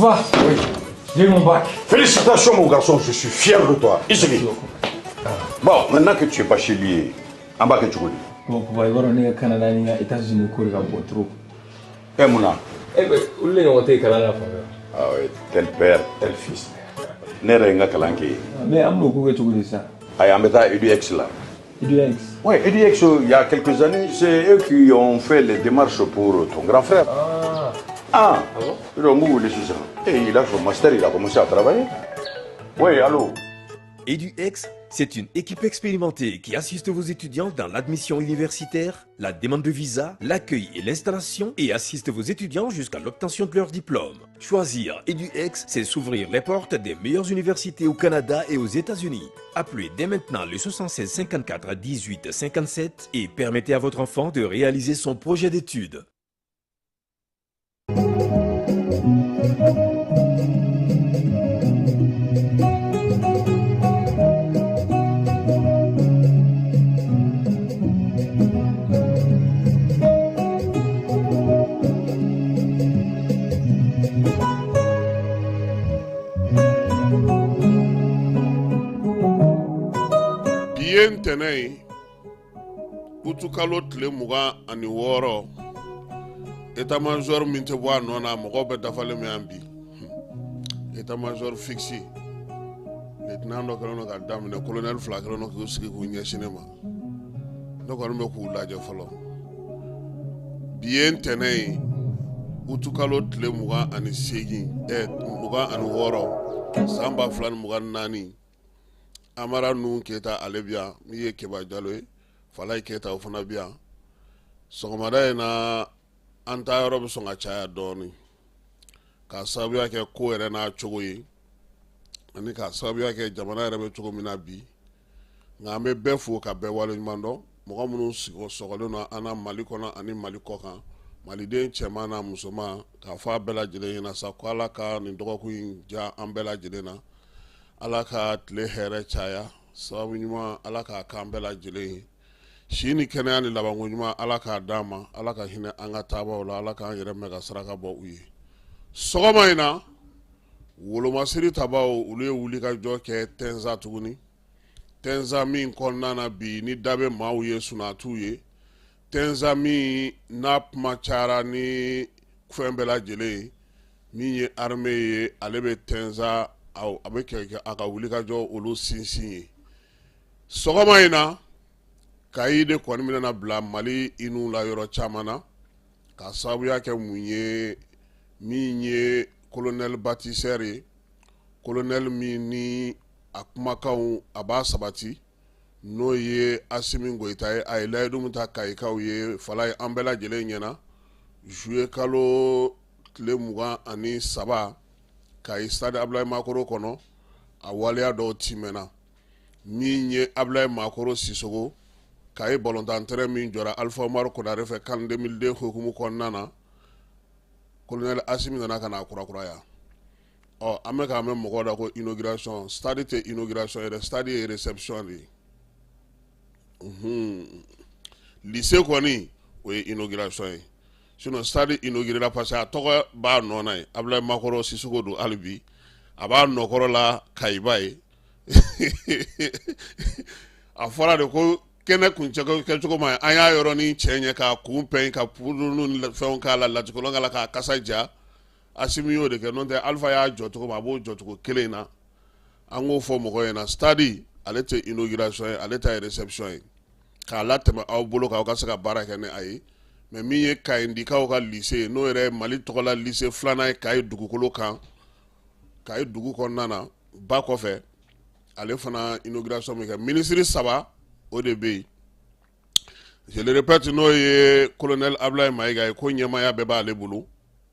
Papa, Oui. j'ai eu mon bac. Félicitations, mon garçon, je suis fier de toi. I sigi. Bon, maintenant que tu es bachelier, an b'a kɛ cogo di? Bon, papa, i b'a dɔn ne ka Canada ni n ka États-Unis ko de ka bon trop. E mun na? Eh ben, olu de ɲɔgɔn tɛ kalan na fan bɛɛ. Ah oui, tel père, tel fils. Ne yɛrɛ ye n ka kalan kɛ yen. Mais an bɛn'o ko kɛ cogo di sisan? Ayi, an bɛ taa EDUX la. EDUX. Oui, EDUX, il y a quelques années, c'est eux qui ont fait les démarches pour ton grand frère. Ah. Ah, Ah bon? Donc, vous voulez ça. Et il a son master, il a commencé à travailler. Oui, allô? EduX, c'est une équipe expérimentée qui assiste vos étudiants dans l'admission universitaire, la demande de visa, l'accueil et l'installation et assiste vos étudiants jusqu'à l'obtention de leur diplôme. Choisir EduX, c'est s'ouvrir les portes des meilleures universités au Canada et aux États-Unis. Appelez dès maintenant le 76 54 18 57 et permettez à votre enfant de réaliser son projet d'études. Bi ye ntɛnɛn ye, utukalo tile 26, état major min tɛ bɔ a nɔ na, mɔgɔw bɛɛ dafalen bɛ yan bi. État major fixe, lieutenant dɔ kɛlen don ka daminɛ, colonel fila kɛlen don k'u sigi k'u ɲɛsin ne ma. Ne kɔni bɛ k'u lajɛ fɔlɔ. Bi ye ntɛnɛn ye, utukalo tile 28, 26, san 2024. Amara Nuhu Keyita, ale bi yan. Min ye Keba Jalo ye, Falayi Keyita, o fana bi yan. Sɔgɔmada in na, an taa yɔrɔ bɛ sɔn ka caya dɔɔnin k'a sababuya kɛ ko yɛrɛ n'a cogo ye, ani k'a sababuya kɛ jamana yɛrɛ bɛ cogo min na bi. Nka an bɛ bɛɛ fo ka bɛɛ waleɲuman dɔn, mɔgɔ minnu sɔgɔlen don an na Mali kɔnɔ ani Mali kɔkan, maliden cɛman n'a musoman, k'a fɔ a bɛɛ lajɛlen ɲɛna sa ko Ala ka nin dɔgɔkun in diya an bɛɛ lajɛlen na. Ala ka tile hɛrɛ caya, sababu ɲuman Ala k'a k'an bɛɛ lajɛlen ye, si ni kɛnɛya ni labanko ɲuman Ala k'a d'an ma, Ala ka hinɛ an ka taabaw la, Ala k'an yɛrɛ mɛn ka saraka bɔ u ye. Sɔgɔma in na, wolomasiri tabaw, olu ye wulikajɔ kɛ Tɛnza tuguni. Tɛnza min kɔnɔna na bi ni da bɛ maaw ye, sunatiw ye. Tɛnza min n'a kuma cayara ni fɛn bɛɛ lajɛlen ye, min ye armée ye, ale bɛ Tɛnza, a bɛ kɛ a ka wulikajɔ olu sinsin ye. Sɔgɔma in na, Kayi de kɔni bɛna bila Mali inu la yɔrɔ caman na, k'a sababuya kɛ mun ye? Min ye colonel bâtisseur ye, colonel min ni a kumakanw a b'a sabati, n'o ye Asimi Goyita ye. A ye layidu min ta Kayikaw ye, Falayi, an bɛɛ lajɛlen ɲɛna, juillet kalo tile 23, Kayi stade Abulayi Makoro kɔnɔ, a waleya dɔw timɛna. Min ye Abulayi Makoro Sisogo, Kayi balontan terrain min jɔra Alifa Umaru Konare fɛ CAN 2002 hukumu kɔnɔna na, colonel Asimi nana ka n'a kurakuraya. Ɔ, an bɛ k'a mɛn mɔgɔw da ko inauguration. Stade tɛ inauguration yɛrɛ, stade ye réception de ye. Lycée kɔni, o ye inauguration ye. Sinon stade inauguré la parce que a tɔgɔ b'a nɔ na ye, Abulayi Makoro Sisogo don. Hali bi a b'a nɔkɔrɔ la Kayiba ye. A fɔra de ko kɛnɛ kuncɛ kɛcogo ma, an y'a yɔrɔnin cɛ ɲɛ k'a kun pɛn, ka puduru ni fɛnw k'a la, latikolon k'a la, k'a kasa ja. Asimi y'o de kɛ, n'o tɛ Alifa y'a jɔ cogo min, a b'o jɔcogo kelen in na. An k'o fɔ mɔgɔw ɲɛna, stade ale tɛ inauguration ye, ale ta ye réception ye, k'a latɛmɛ aw bolo k'aw ka se ka baara kɛ ni a ye. Mais min ye Kayindikaw ka lycée ye, n'o yɛrɛ ye Mali tɔgɔla lycée filanan ye Kayi dugukolo kan, Kayi dugu kɔnɔna na ba kɔfɛ, ale fana inauguration bɛ kɛ. Minisiri saba, o de bɛ yen. Je le répète, n'o ye colonel Abulayi Mayiga ye, ko ɲɛmaaya bɛɛ b'ale bolo.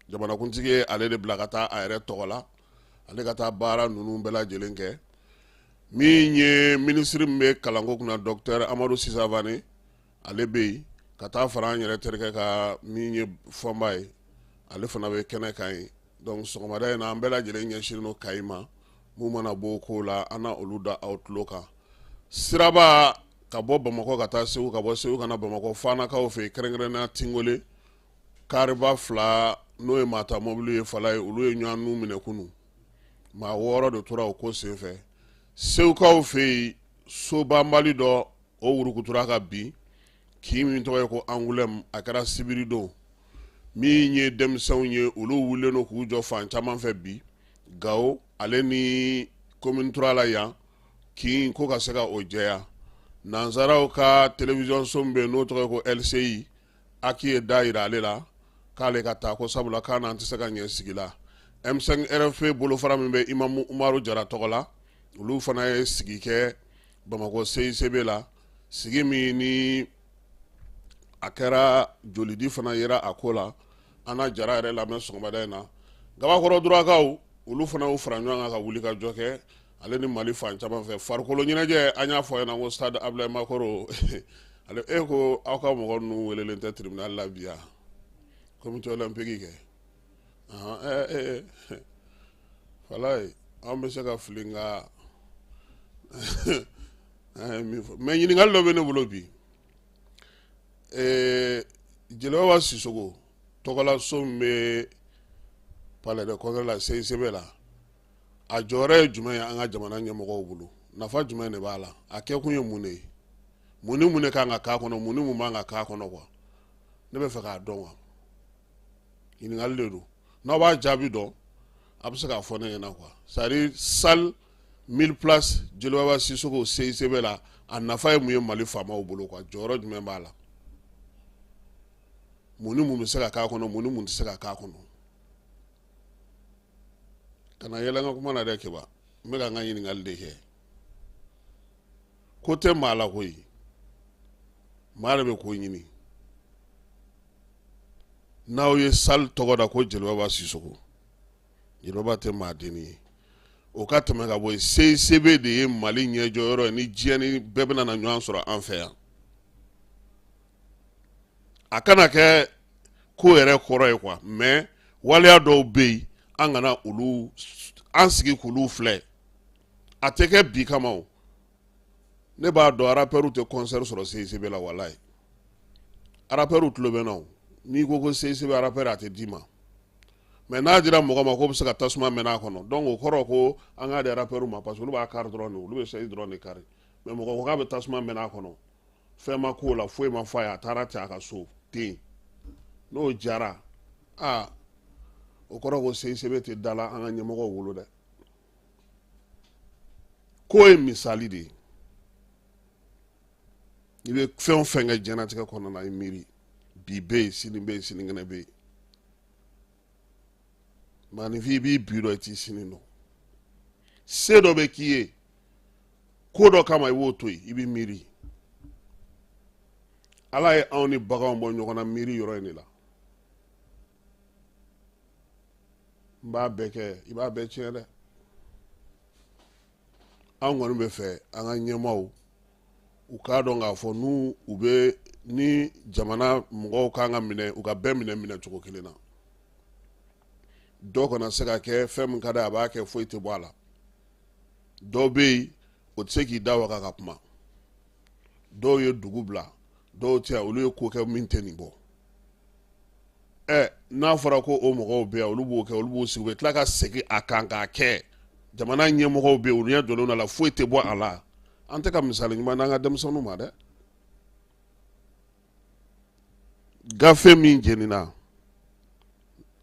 Jamanakuntigi ye ale de bila ka taa a yɛrɛ tɔgɔ la, ale ka taa baara ninnu bɛɛ lajɛlen kɛ. Min ye minisiri min bɛ kalanko kunna, docteur Amadu Sisa Fane, ale bɛ yen, ka taa fara an yɛrɛ terikɛ ka min ye Fɔnba ye, ale fana bɛ kɛnɛ kan yen. Donc sɔgɔmada in na, an bɛɛ lajɛlen ɲɛsinnen don Kayi ma. Mun mana bɔ ko la, an na olu da aw tulo kan. Siraba ka bɔ Bamakɔ ka taa Segu, ka bɔ Segu ka na Bamakɔ, Fanakaw fɛ yen, kɛrɛnkɛrɛnnenya Tingole, kariba fila. n'o ye maata mɔbili ye fala ye, olu ye ɲɔgɔn nun minɛ kunun. Maa 6 de tora o ko senfɛ. Segukaw fɛ yen, so banbali dɔ o wurukutura ka bin, kin min tɔgɔ ye ko Angoulême, a kɛra sibiri don. Min ye denmisɛnw ye, olu wulilen don k'u jɔ fan caman fɛ bi Gawo ale ni commune 3 la yan, kin ko ka se ka o jɛya. Nansaraw ka télévision so min bɛ yen n'o tɔgɔ ye ko LCI, HAC ye da yira ale la k'ale ka taa, ko sabula k'a n'an tɛ se ka ɲɛ sigi la. M5 RFP bolofara min bɛ Imamu Umaru Jara tɔgɔ la, olu fana ye sigi kɛ Bamakɔ CICB la, sigi min ni a kɛra jolidi fana yera a ko la. An na Jara yɛrɛ lamɛn sɔgɔmada in na. Gabakɔrɔ Durakaw, olu fana y'u fara ɲɔgɔn kan ka wuli ka jɔ kɛ ale ni Mali fan caman fɛ. Farikolo ɲɛnajɛ, an y'a fɔ a ɲɛna ko stade Abulayi Makɔrɔ ale e ko aw ka mɔgɔ ninnu welelen tɛ tribunal la bi yan, comité olympique kɛ. Falaye, an bɛ se ka fili nka an ye min fɔ. Mais ɲininkali dɔ bɛ ne bolo bi. Jeliba Sisoko tɔgɔla so min bɛ palais de congrès la CICB la, a jɔyɔrɔ ye jumɛn ye an ka jamana ɲɛmɔgɔw bolo? Nafa jumɛn de b'a la? A kɛkun ye mun de ye? Mun ni mun de kan ka k'a kɔnɔ? Mun ni mun man ka k'a kɔnɔ quoi? Ne bɛ fɛ k'a dɔn quoi. Ɲininkali de don. N'aw b'a jaabi dɔn, a bɛ se k'a fɔ ne ɲɛna quoi. C'est à dire salle 1000 places Joliba Sisoko CICB la, a nafa ye mun ye Mali faamaw bolo quoi? Jɔyɔrɔ jumɛn b'a la? Mun ni mun bɛ se ka k'a kɔnɔ? Mun ni mun tɛ se ka k'a kɔnɔ? Kana yɛlɛ n ka kuma na dɛ Keba, n bɛ ka n ka ɲininkali de kɛ. Ko tɛ maa la koyi, maa de bɛ ko ɲini. N'aw ye salle tɔgɔ da ko Jeliba Sisoko, Jeliba tɛ maa denni ye. O ka tɛmɛ ka bɔ yen, CICB de ye Mali ɲɛjɔyɔrɔ ye ni diɲɛ ni bɛɛ bɛna na ɲɔgɔn sɔrɔ an fɛ yan. A kana kɛ ko yɛrɛ kɔrɔ ye quoi, mais waleya dɔw bɛ yen, an kana olu an sigi k'olu filɛ. A tɛ kɛ bi kama o. Ne b'a dɔn rappeurs tɛ concert sɔrɔ CICB la, walayi. Rappeurs tulo bɛ n na o. N'i ko ko CICB rappeur, a tɛ d'i ma. Mais n'a dira mɔgɔ ma k'o bɛ se ka tasuma mɛnɛ a kɔnɔ, donc o kɔrɔ ko an k'a di rappeurs ma, parce que olu b'a kari dɔrɔn de, olu bɛ chaise dɔrɔn de kari. Mais mɔgɔ ko k'a bɛ tasuma mɛnɛ a kɔnɔ, fɛn ma k'o la, foyi ma fɔ a ye, a taara ten a ka so ten. N'o jara, aa, o kɔrɔ ko CICB tɛ da la an ka ɲɛmɔgɔw bolo dɛ. Ko ye misali de ye. I bɛ fɛn o fɛn kɛ diɲɛlatigɛ kɔnɔna na, i miiri bi bɛ yen, sini bɛ yen, sinikɛnɛ bɛ yen. Maaninfin, i b'i bi dɔn, i t'i sini dɔn. Se dɔ bɛ k'i ye ko dɔ kama, i b'o to yen, i bɛ miiri. Ala ye anw ni baganw bɔ ɲɔgɔn na miiri yɔrɔ in de la. N b'a bɛɛ kɛ, i b'a bɛɛ tiɲɛ dɛ. An kɔni bɛ fɛ an ka ɲɛmaaw u k'a dɔn k'a fɔ n'u u bɛ ni jamana mɔgɔw kan ka minɛ, u ka bɛɛ minɛ minɛcogo kelen na. Dɔw kana se ka kɛ fɛn min ka d'a ye, a b'a kɛ, foyi tɛ bɔ a la. Dɔw bɛ yen, o tɛ se k'i da waga ka kuma. Dɔw ye dugu bila, dɔw tɛ yan, olu ye ko kɛ min tɛ nin bɔ. Ɛ, n'a fɔra ko o mɔgɔw bɛ yan, olu b'o kɛ, olu b'o sigi, u bɛ tila ka segin a kan k'a kɛ. Jamana ɲɛmɔgɔw bɛ yen, olu ɲɛ jɔlen la, foyi tɛ bɔ a la. An tɛ ka misali ɲuman d'an ka denmisɛnninw ma dɛ. Gafe min jenina,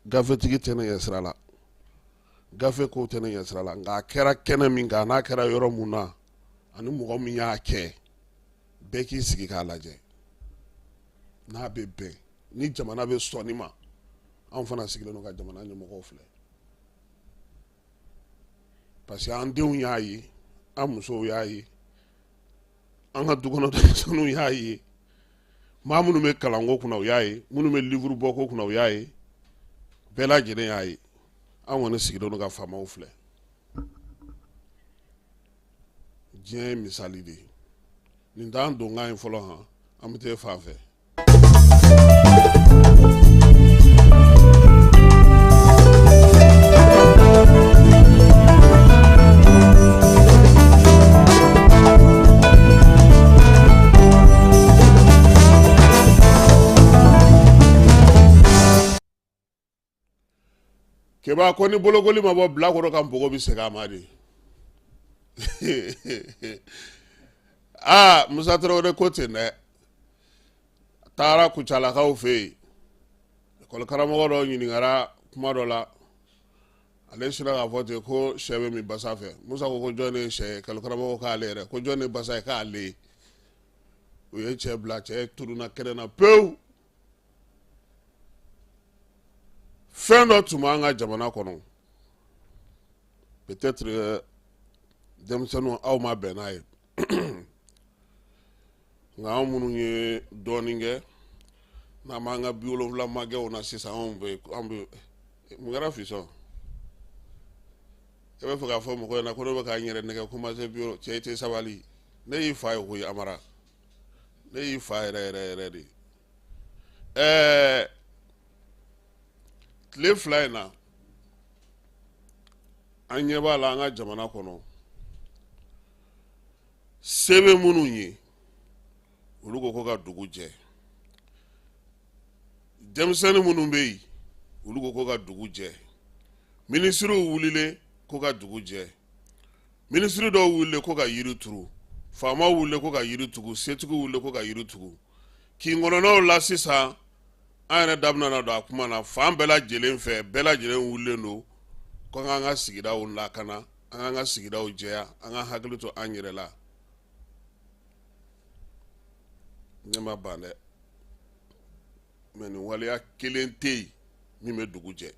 gafetigi tɛ ne ɲɛ sira la, gafe ko tɛ ne ɲɛ sira la, nka a kɛra kɛnɛ min kan, n'a kɛra yɔrɔ mun na, ani mɔgɔ min y'a kɛ, bɛɛ k'i sigi k'a lajɛ n'a bɛ bɛn ni jamana bɛ sɔn nin ma. Anw fana sigilen don ka jamana ɲɛmɔgɔw filɛ, parce que an denw y'a ye, an musow y'a ye, an ka dukɔnɔ denmisɛnninw y'a ye, maa minnu bɛ kalanko kunna u y'a ye, minnu bɛ livre bɔko kunna u y'a ye, bɛɛ lajɛlen y'a ye. An kɔni sigilen don ka faamaw filɛ. Diɲɛ ye misali de ye. Nin t'an donkan ye fɔlɔ, han, an bɛ taa fan fɛ. Keba ko ni bolokoli ma bɔ bilakoro ka npogo bɛ segin a ma de. Aa, Musa Tarawele ko ten dɛ. A taara Kucalakaw fɛ yen, ekɔli karamɔgɔ dɔ ɲininkara kuma dɔ la, ale sera k'a fɔ ten ko sɛ bɛ min basa fɛ. Musa ko ko jɔn de ye sɛ ye? Ekɔli karamɔgɔ k'ale yɛrɛ. Ko jɔn de ye basa ye? K'ale ye. U ye cɛ bila, cɛ tununna kɛnɛ na pewu. Fɛn dɔ tun b'an ka jamana kɔnɔ, peut-être denmisɛnninw, aw ma bɛn n'a ye, nka anw minnu ye dɔɔnin kɛ n'an b'an ka 70 magɛw na sisan, anw bɛ, an bɛ mun kɛra fisɔn? E bɛ fɛ k'a fɔ mɔgɔ ɲɛna ko ne bɛ k'an yɛrɛ nɛgɛ ko ma se bi cɛ, i tɛ sabali. Ne y'i fa ye koyi, Amara, ne y'i fa yɛrɛ yɛrɛ yɛrɛ de. Tile 2 in na, an ɲɛ b'a la an ka jamana kɔnɔ, se bɛ minnu ye, olu ko ko ka dugu jɛ. Denmisɛnnin minnu bɛ yen, olu ko ko ka dugu jɛ. Minisiriw wulilen ko ka dugu jɛ. Minisiri dɔw wulilen ko ka yiri turu. Faamaw wulilen ko ka yiri tugu. Setigiw wulilen ko ka yiri tugu. Kin kɔnɔnaw la sisan, an yɛrɛ da bɛna don a kuma na fan bɛɛ lajɛlen fɛ. Bɛɛ lajɛlen wulilen don ko an k'an ka sigidaw lakana, an k'an ka sigidaw jɛya, an ka hakili to an yɛrɛ la. Ne ma ban dɛ, mais nin waleya kelen tɛ yen min bɛ dugu jɛ.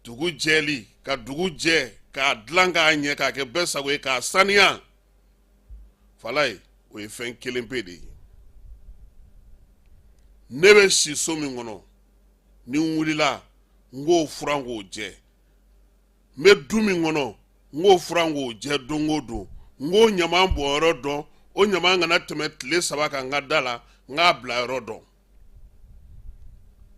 Dugu jɛli, ka dugu jɛ, k'a dilan k'a ɲɛ, k'a kɛ bɛɛ sago ye, k'a saniya, falaye, o ye fɛn kelen pe de ye. Ne bɛ si so min kɔnɔ, ni n wulila, n k'o furan k'o jɛ. N bɛ du min kɔnɔ, n k'o furan k'o jɛ don o don. N k'o ɲaman bɔnyɔrɔ dɔn, o ɲaman kana tɛmɛ tile 3 kan n ka da la, n k'a bila yɔrɔ dɔn.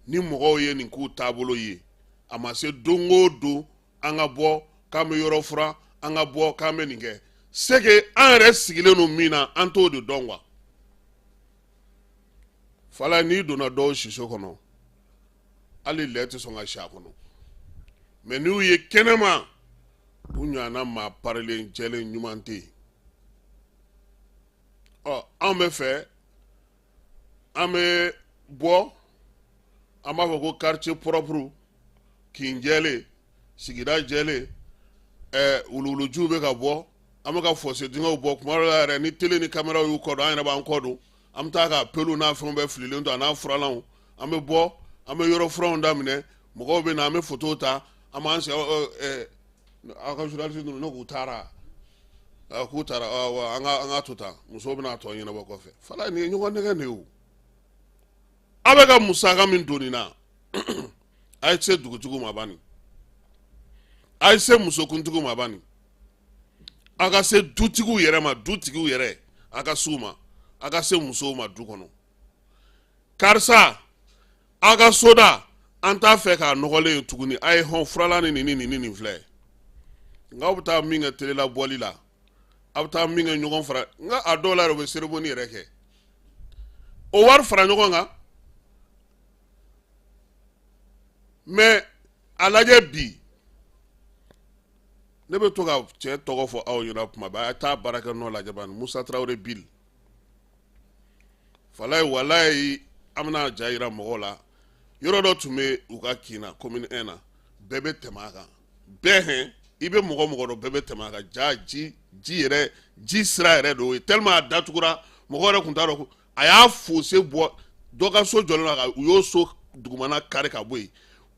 Ni mɔgɔw ye nin k'u taabolo ye, a ma se don o don an ka bɔ k'an bɛ yɔrɔ furan, an ka bɔ k'an bɛ nin kɛ. C'est que an yɛrɛ sigilen don min na, an t'o de dɔn quoi. Fala, n'i donna dɔw siso kɔnɔ, hali lɛ tɛ sɔn ka si a kɔnɔ, mais n'u ye kɛnɛma, u ɲɔgɔnna maa parilen jɛlen ɲuman tɛ yen. Ɔ, anw bɛ fɛ an bɛ bɔ, an b'a fɔ ko quartier propre, kin jɛlen, sigida jɛlen, wuluwulujiw bɛ ka bɔ, an bɛ ka fosse dingɛw bɔ. Kuma dɔ la yɛrɛ, ni télé ni caméraw y'u kɔ don, an yɛrɛ b'an kɔ don, an bɛ taa ka peluw n'a fɛnw bɛɛ fililen to, a n'a furalanw. An bɛ bɔ, an bɛ yɔrɔ furanw daminɛ, mɔgɔw bɛ na, an bɛ photo ta, an b'an sigi. Aw ka journaliste ninnu, ne k'u taara, k'u taara, an ka to tan, musow bɛna a tɔ ɲɛnabɔ kɔfɛ. Fala, nin ye ɲɔgɔn nɛgɛn de ye o. Aw bɛ ka musaka min don nin na, a ye se dugutigiw ma bani, a ye se musokuntigiw ma bani, a ka se dutigiw yɛrɛ ma, dutigiw yɛrɛ, a ka s'u ma, a ka se musow ma du kɔnɔ. Karisa, a ka soda, an t'a fɛ k'a nɔgɔlen ye tuguni, a ye hɔn furala ni nin ni nin ni nin filɛ. Nka aw bɛ taa min kɛ telela bɔli la, aw bɛ taa min kɛ ɲɔgɔn fara, nka a dɔw la yɛrɛ, u bɛ cérémonie yɛrɛ kɛ, o wari fara ɲɔgɔn kan. Mais a lajɛ bi, ne bɛ to ka cɛ tɔgɔ fɔ aw ɲɛna kuma bɛɛ, a ye taa baarakɛ nɔ lajɛ bani, Musa Tarawele Bill. Falaye, walayi, an bɛna ja yira mɔgɔw la. Yɔrɔ dɔ tun bɛ u ka kin na, commune 1 na, bɛɛ bɛ tɛmɛ a kan, bɛɛ hɛn i bɛ mɔgɔ mɔgɔ dɔn, bɛɛ bɛ tɛmɛ a kan. Ja ji ji yɛrɛ, ji sira yɛrɛ de o ye, tellement a datugura, mɔgɔ yɛrɛ tun t'a dɔn. A y'a fossé bɔ dɔ ka so jɔlen na, u y'o so dugumana kari ka bɔ yen,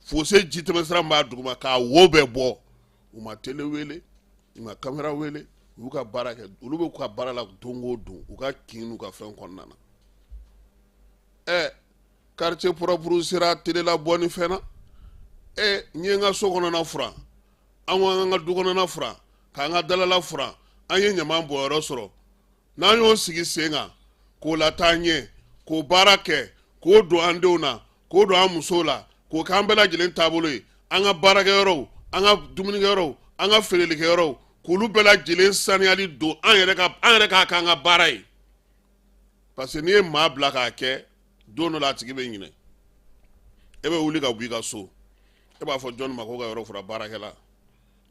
fossé ji tɛmɛ sira min b'a duguma, k'a wo bɛɛ bɔ. U ma télé wele, u ma caméra wele, u y'u ka baara kɛ. Olu bɛ ka baara la don o don u ka kin n'u ka fɛn kɔnɔna na. Quartier propre sera télé la bɔ ni fɛn na. N ye n ka so kɔnɔna furan, an ko an ka du kɔnɔna furan, k'an ka dalala furan, an ye ɲaman bɔnyɔrɔ sɔrɔ. N'an y'o sigi sen kan k'o lataa ɲɛ, k'o baara kɛ, k'o don an denw na, k'o don an musow la, k'o k'an bɛɛ lajɛlen taabolo ye, an ka baarakɛyɔrɔw, an ka dumunikɛyɔrɔw, an ka feerelikɛyɔrɔw, k'olu bɛɛ lajɛlen saniyali don an yɛrɛ ka, an yɛrɛ k'a k'an ka baara ye. Parce que n'i ye maa bila k'a kɛ, don dɔ la a tigi bɛ ɲinɛ. E bɛ wuli ka bɔ i ka so, e b'a fɔ jɔnni ma ko ka yɔrɔ furan? Baarakɛla.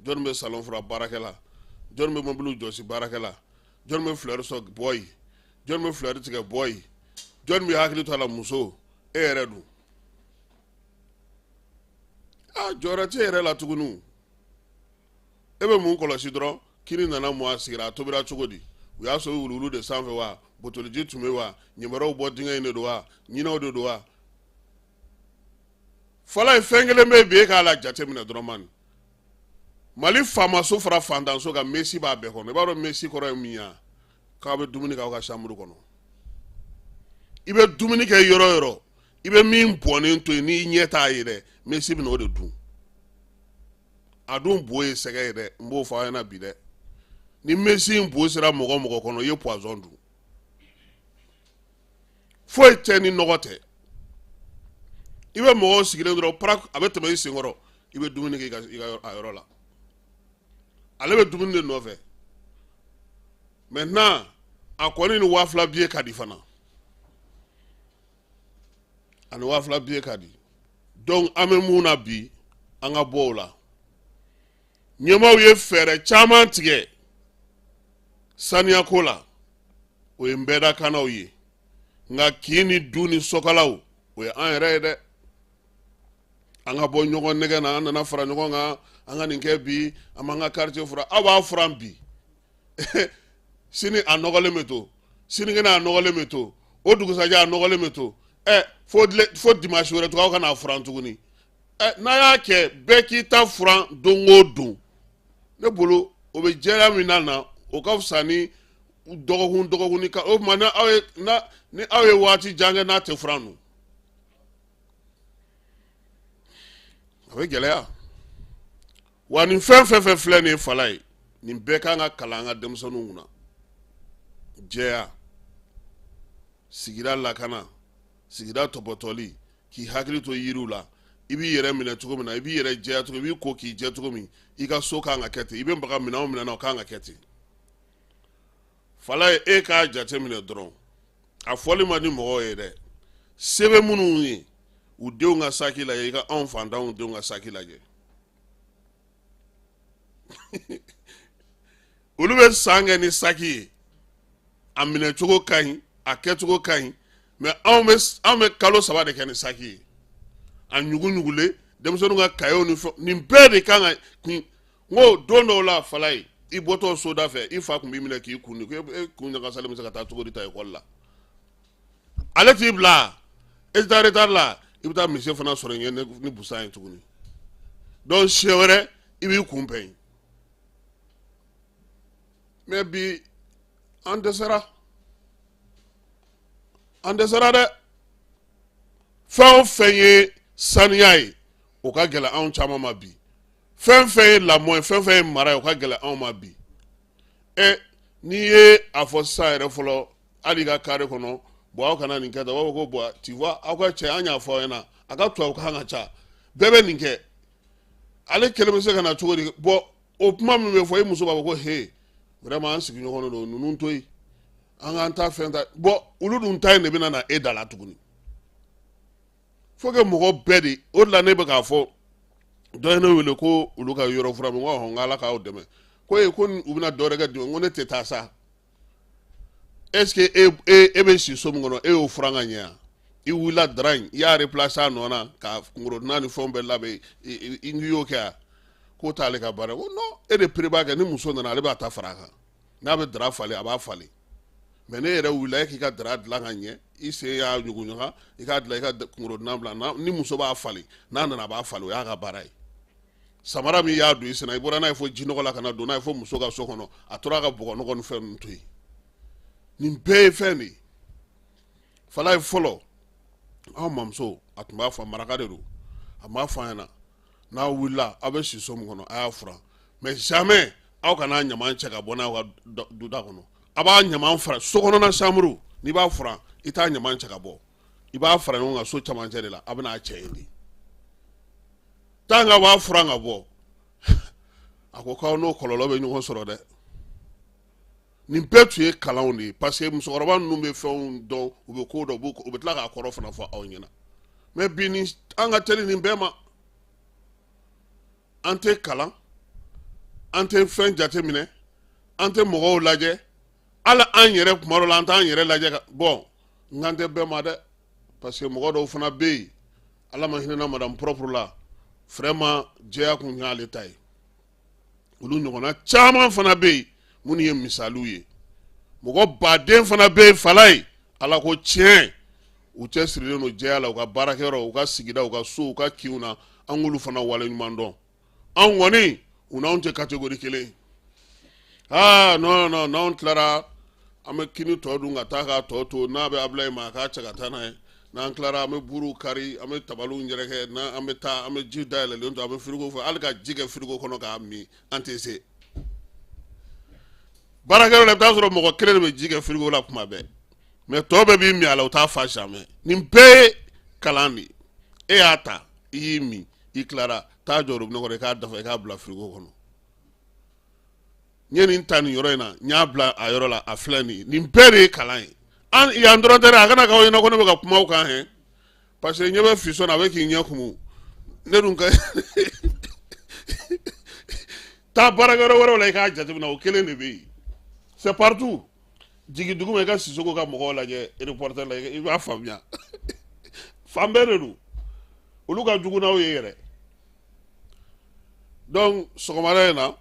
Jɔnni bɛ salon furan? Baarakɛla. Jɔnni bɛ mɔbiliw jɔsi? Baarakɛla. Jɔnni bɛ fleur sɔn? Bɔyi. Jɔnni bɛ fleur tigɛ? Bɔyi. Jɔnni bɛ hakili to a la? Muso. E yɛrɛ dun, aa, jɔyɔrɔ t'e yɛrɛ la tuguni. E bɛ mun kɔlɔsi dɔrɔn? Kini nana mɔ, a sigira, a tobira cogo di? U y'a sɔrɔ wuluwulu de sanfɛ wa, botoliji tun bɛ wa, ɲɛmɛrɛw bɔ dingɛ in de don wa, ɲinɛw de don wa? Fɔlɔ ye fɛn kelen bɛ bi, e k'a la jateminɛ dɔrɔn. Man, Mali faamaso fara fantanso kan, mesi b'a bɛɛ kɔnɔ. I b'a dɔn mesi kɔrɔ ye min ye? K'aw bɛ dumuni kɛ aw ka chambre kɔnɔ. I bɛ dumuni kɛ yɔrɔ o yɔrɔ, i bɛ min bɔnnen to yen n'i ɲɛ t'a ye dɛ, mesi bɛ n'o de dun. A dun bo ye sɛgɛ ye dɛ, n b'o fɔ aw ɲɛna bi dɛ. Ni mesi in bo sera mɔgɔ mɔgɔ kɔnɔ, i ye poison dun. Foyi tɛ ni nɔgɔ tɛ. I bɛ mɔgɔw sigilen dɔrɔn, para, a bɛ tɛmɛ i senkɔrɔ, i bɛ dumuni kɛ i ka a yɔrɔ la. Ale bɛ dumuni de nɔfɛ. Maintenant, a kɔni ni 2000 billet ka di fana, ani 2000 billet ka di. Donc an bɛ mun na bi? An ka bɔ o la. Ɲɛmaaw ye fɛɛrɛ caman tigɛ saniyako la, o ye nbɛdakanaw ye, nka kin ni du ni sokalaw, o ye an yɛrɛ ye dɛ. An ka bɔ ɲɔgɔn nɛgɛ na. An nana fara ɲɔgɔn kan, an ka nin kɛ bi, an b'an ka quartier furan. Aw b'a furan bi, sini a nɔgɔlen bɛ to, sinikɛnɛ a nɔgɔlen bɛ to, o dugusajɛ a nɔgɔlen bɛ to, ɛ fo dimanche wɛrɛ tugun aw ka n'a furan tuguni. Ɛ, n'a y'a kɛ bɛɛ k'i ta furan don o don, ne bolo o bɛ jɛya min na na, o ka fisa ni dɔgɔkun dɔgɔkun ni ka o tuma. Ni aw ye waati jan kɛ n'a tɛ furan dun, a bɛ gɛlɛya wa. Nin fɛn fɛn fɛn filɛ nin ye, fala ye, nin bɛɛ kan ka kalan an ka denmisɛnninw kunna. Jɛya, sigida lakana, sigida tɔpɔtɔli, k'i hakili to yiriw la, i b'i yɛrɛ minɛ cogo min na, i b'i yɛrɛ jɛya cogo, i b'i ko k'i jɛ cogo min, i ka so kan ka kɛ ten, i bɛ maga minɛn o minɛn na, o kan ka kɛ ten. Fala ye, e k'a jate minɛ dɔrɔn, a fɔli man di mɔgɔw ye dɛ. Se bɛ minnu ye, u denw ka saki lajɛ, i ka anw fantanw denw ka saki lajɛ. Olu bɛ san kɛ ni saki ye, a minɛcogo ka ɲi, a kɛcogo ka ɲi, mais anw bɛ kalo 3 de kɛ ni saki ye, a ɲugu-ɲugulen, denmisɛnninw ka kayew ni fɛn. Nin bɛɛ de kan ka kun. N ko don dɔw la, fala ye, i bɔtɔ soda fɛ, i fa tun b'i minɛ k'i kun di ko e kun ɲagasalen bɛ se ka taa cogo di ta ekɔli la? Ale t'i bila, e tɛ taa retard la, i bɛ taa misi fana sɔrɔ yen ni busan ye tuguni. Donc siɲɛ wɛrɛ i b'i kun pɛn. Mais bi an dɛsɛra, an dɛsɛra dɛ. Fɛn o fɛn ye saniya ye, o ka gɛlɛn anw caman ma bi. Fɛn fɛn ye lamɔ ye, fɛn fɛn ye mara ye, o ka gɛlɛn anw ma bi. Ɛ, n'i ye a fɔ sisan yɛrɛ fɔlɔ, hali i ka carré kɔnɔ, bon, aw kana nin kɛ tan, u b'a fɔ ko bon, tu vois, aw ka cɛ, an y'a fɔ aw ɲɛna, a ka tubabukan ka ca, bɛɛ bɛ nin kɛ, ale kelen bɛ se ka na cogo di? Bon, o kuma min bɛ fɔ, e muso b'a fɔ ko he, vraiment, an sigiɲɔgɔn de don, ninnu to yen, an k'an ta fɛn ta. Bon, olu dun ta in de bɛna na e da la tuguni. Faut que mɔgɔ bɛɛ de, o de la ne bɛ k'a fɔ, dɔ ye ne wele ko olu ka yɔrɔ furan min, ko ɔhɔn, n ko Ala k'aw dɛmɛ, ko ee, ko u bɛna dɔ wɛrɛ kɛ dun, ko ne tɛ taa sa. Est ce que e bɛ si so min kɔnɔ, e y'o furan ka ɲɛ yan? I wulila drap in, i y'a replacer a nɔ na, ka kungorodina ni fɛnw bɛɛ labɛn, i y'o kɛ yan? K'o t'ale ka baara ye. Ko non, e de pere b'a kɛ. Ni muso nana, ale b'a ta fara a kan. N'a bɛ drap falen, a b'a falen. Mais ne yɛrɛ wulila, e k'i ka drap dilan ka ɲɛ, i sen y'a ɲuguɲuga, i k'a dilan, i ka kungorodina bila. Ni muso b'a falen, n'a nana, a b'a falen, o y'a ka baara ye. Samara min y'a don i senna, i bɔra n'a ye fo jinɔgɔ la ka na don n'a ye fo muso ka so kɔnɔ, a tora ka bɔgɔ nɔgɔ ni fɛn ninnu to yen. Nin bɛɛ ye fɛn de ye. Fala ye, fɔlɔ anw mamuso, a tun b'a fɔ, maraka de don, a b'a fɔ an ɲɛna, n'aw wulila, aw bɛ si so min kɔnɔ, a y'a furan, mais jamais aw kana ɲaman cɛ ka bɔ n'aw ka duda kɔnɔ. A b'a ɲaman fara so kɔnɔna chambre, n'i b'a furan, i t'a ɲaman cɛ ka bɔ, i b'a fara ɲɔgɔn kan so camancɛ de la, a bɛna a cɛ yen de. Tant que b'a furan ka bɔ, a ko k'aw n'o kɔlɔlɔ bɛ ɲɔgɔn sɔrɔ dɛ. Nin bɛɛ tun ye kalanw de ye, parce que musokɔrɔba ninnu bɛ fɛnw dɔn, u bɛ ko dɔn, u bɛ tila k'a kɔrɔ fana fɔ aw ɲɛna. Mais bi ni an ka teli nin bɛɛ ma, an tɛ kalan, an tɛ fɛn jateminɛ, an tɛ mɔgɔw lajɛ, hali an yɛrɛ kuma dɔ la an t'an yɛrɛ lajɛ ka bon. N kan tɛ bɛɛ ma dɛ, parce que mɔgɔ dɔw fana bɛ yen, Ala ma hinɛ na madame propre la, vraiment jɛya kun y'ale ta ye. Olu ɲɔgɔnna caman fana bɛ yen minnu ye misaliw ye. Mɔgɔ baden fana bɛ yen fala ye, Ala ko tiɲɛ, u cɛsirilen don jɛya la, u ka baarakɛyɔrɔ, u ka sigida, u ka so, u ka kinw na. An k'olu fana waleɲuman dɔn. Anw kɔni, u n'anw tɛ catégorie kelen. Aa non non, n'anw tilara, an bɛ kini tɔ dun ka taa k'a tɔ to, n'a bɛ Abulayi ma, a k'a cɛ ka taa n'a ye. N'an tilara, an bɛ buruw kari, an bɛ tabaliw yɛrɛkɛ, n'an bɛ taa, an bɛ ji dayɛlɛlen to, an bɛ frigo fɛ, hali ka ji kɛ frigo kɔnɔ k'a min, an tɛ se. Baarakɛyɔrɔ la, i bɛ taa sɔrɔ mɔgɔ kelen de bɛ ji kɛ frigo la kuma bɛɛ, mais tɔ bɛɛ b'i min a la, u t'a fa jamais. Nin bɛɛ ye kalan de ye. E y'a ta, i y'i min, i tilara, taa jɔ robinet kɔrɔ, i k'a dafa, i k'a bila frigo kɔnɔ. N ye nin ta nin yɔrɔ in na, n y'a bila a yɔrɔ la, a filɛ nin ye. Nin bɛɛ de ye kalan ye. An yan dɔrɔn tɛ dɛ, a kana k'aw ɲɛna ko ne bɛ ka kuma aw kan hɛn, parce que ɲɛ bɛ fisɔn na, a bɛ k'i ɲɛ kumu. Ne dun ka taa baarakɛyɔrɔ wɛrɛw la, i k'a jateminɛ, o kelen de bɛ yen, c'est partout. Jigin dugu ma, i ka Sisoko ka mɔgɔw lajɛ reporter la, i b'a faamuya, fan bɛɛ de don, olu ka jugu n'aw ye yɛrɛ. Donc sɔgɔmada in na,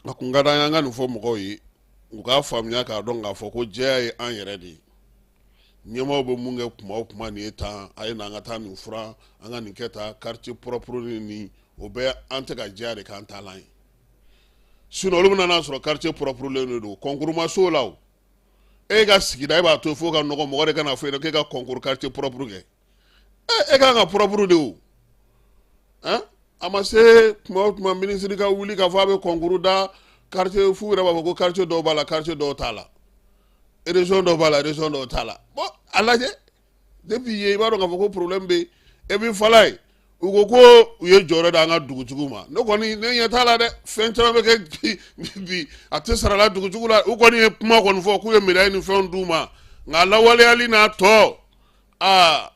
a kun ka d'an ye an ka nin fɔ mɔgɔw ye, u k'a faamuya k'a dɔn k'a fɔ ko jɛya ye an yɛrɛ de ye. Ɲɛmaaw bɛ mun kɛ kuma o kuma, nin ye tan, a ye na an ka taa nin furan, an ka nin kɛ tan, quartier propre ni nin, o bɛɛ an tɛ ka jɛya de k'an taalan ye. Sinon olu bɛna n'a sɔrɔ quartier propre len de don, concours ma s'o la o. E ka sigida, e b'a to fo ka nɔgɔ, mɔgɔ de kana fɔ e ɲɛna k'e ka concours quartier propre kɛ. E kan ka propre de o. Hein? A ma se tuma o tuma minisiri ka wuli k'a fɔ a bɛ concours da quartier, f'u yɛrɛ b'a fɔ ko quartier dɔw b'a la, quartier dɔw t'a la, région dɔw b'a la, région dɔw t'a la. Bon, a lajɛ depuis yen, i b'a dɔn k'a fɔ ko problème bɛ yen. Et puis fala ye, u ko ko u ye jɔyɔrɔ d'an ka dugutigiw ma. Ne kɔni, ne ɲɛ t'a la dɛ, fɛn caman bɛ kɛ bi, a tɛ sara la dugutigiw la. U kɔni ye kuma kɔni fɔ k'u ye médaille ni fɛnw d'u ma, nka lawaleyali n'a tɔ, aa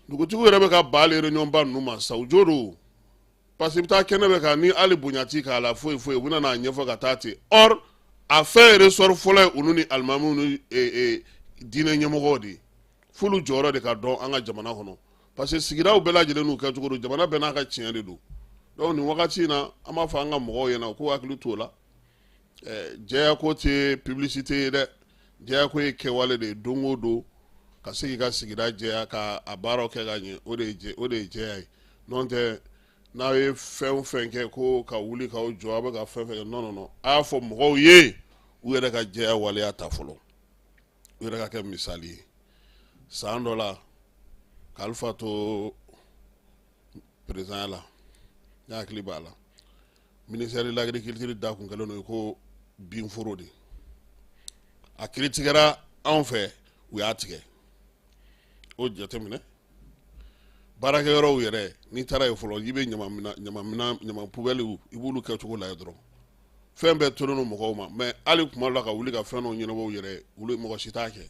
dugutigiw yɛrɛ bɛ ka ban réunion ba ninnu ma sa, u jo don, parce que i bɛ taa kɛnɛ bɛ kan ni hali bonya ti k'a la foyi foyi, u bɛna n'a ɲɛfɔ ka taa ten. Or a fɛn ressort fɔlɔ ye olu ni alimamiw ni diinɛ ɲɛmɔgɔw de ye, f'olu jɔyɔrɔ de ka dɔn an ka jamana kɔnɔ, parce que sigidaw bɛɛ lajɛlen n'u kɛcogo don, jamana bɛɛ n'a ka tiɲɛ de don. Donc nin wagati in na, an b'a fɔ an ka mɔgɔw ɲɛna u k'u hakili t'o la. Jɛya ko tɛ publicité ye dɛ, jɛya ko ye kɛwale de ye. Don o don ka se k'i ka sigida jɛya, ka a baaraw kɛ ka ɲɛ, o de ye jɛya ye. N'o tɛ, n'aw ye fɛn o fɛn kɛ ko ka wuli k'aw jɔ, aw bɛ ka fɛn fɛn kɛ, non non non, a y'a fɔ mɔgɔw ye u yɛrɛ ka jɛya waleya ta fɔlɔ, u yɛrɛ ka kɛ misali ye. San dɔ la, k'Alifa to présidentya la, ne hakili b'a la, ministère de l'agriculture da kun kɛlen don ko binforo de, a kiiri tigɛra anw fɛ, u y'a tigɛ. O jateminɛ, baarakɛyɔrɔw yɛrɛ, n'i taara yen fɔlɔ, i bɛ ɲama ɲama poubelle, i b'olu kɛcogo lajɛ dɔrɔn, fɛn bɛɛ tolen don mɔgɔw ma. Mais hali kuma dɔ la, ka wuli ka fɛn dɔw ɲɛnabɔ u yɛrɛ, olu mɔgɔ si t'a kɛ.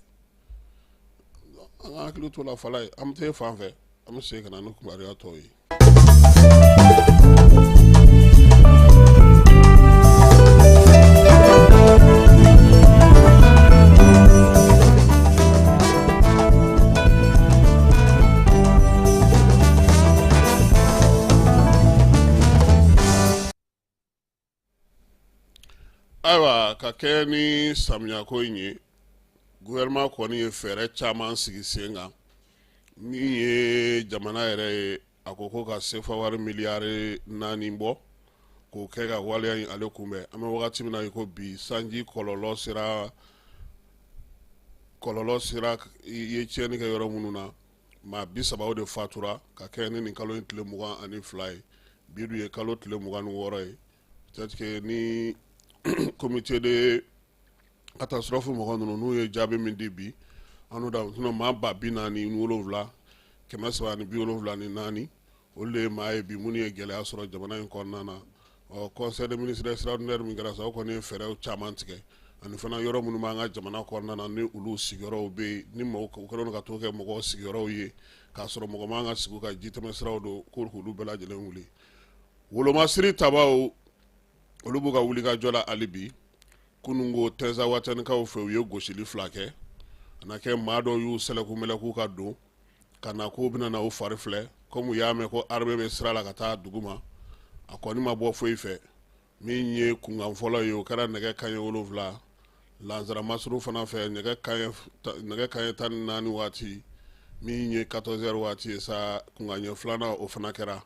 An ka hakili t'o la fala ye. An bɛ taa fan fɛ, an bɛ segin ka na ni kibaruya tɔw ye. Ayiwa, ka kɛ ni samiyako in ye, gouvernement kɔni ye fɛɛrɛ caman sigi sen kan. Min ye jamana yɛrɛ ye, a ko ko ka sefa wari miliyari 4 bɔ k'o kɛ ka waleya in ale kunbɛn. An bɛ wagati min na i ko bi, sanji kɔlɔlɔ sera i ye tiɲɛni kɛ yɔrɔ minnu na, maa 30 de fatura ka kɛ ni nin kalo in tile 22 ye. Bi dun ye kalo tile 26 ye. Peut-être que ni comité de catastrophe mɔgɔ ninnu n'u ye jaabi min di bi, an n'u da, sinon maa 47,374, olu de ye maa ye bi minnu ye gɛlɛya sɔrɔ jamana in kɔnɔna na. Ɔ, conseil des ministres extraordinaire min kɛra sa, o kɔni ye fɛɛrɛw caman tigɛ. Ani fana yɔrɔ minnu b'an ka jamana kɔnɔna na, ni olu sigiyɔrɔw bɛ yen, ni mɔgɔw kɛlen don ka t'o kɛ mɔgɔw sigiyɔrɔw ye k'a sɔrɔ mɔgɔ man ka sigi u ka jitɛmɛsiraw don, k'olu bɛɛ lajɛlen wuli. Wolomasiri tabaw, olu b'u ka wulikajɔ la hali bi. Kununko Tɛnzawatɛnikaw fɛ, u ye gosili fila kɛ. A na kɛ maa dɔw y'u sɛlɛku mɛlɛku ka don ka na k'u bɛna na u fari filɛ, komi u y'a mɛn ko armée bɛ sira la ka taa dugu ma. A kɔni ma bɔ foyi fɛ. Min ye kunkan fɔlɔ ye, o kɛra nɛgɛ kanɲɛ 7 lansara masuru fana fɛ, nɛgɛ kanɲɛ 14 waati, min ye 14 heures waati ye sa, kunkanɲɛ filanan o fana kɛra.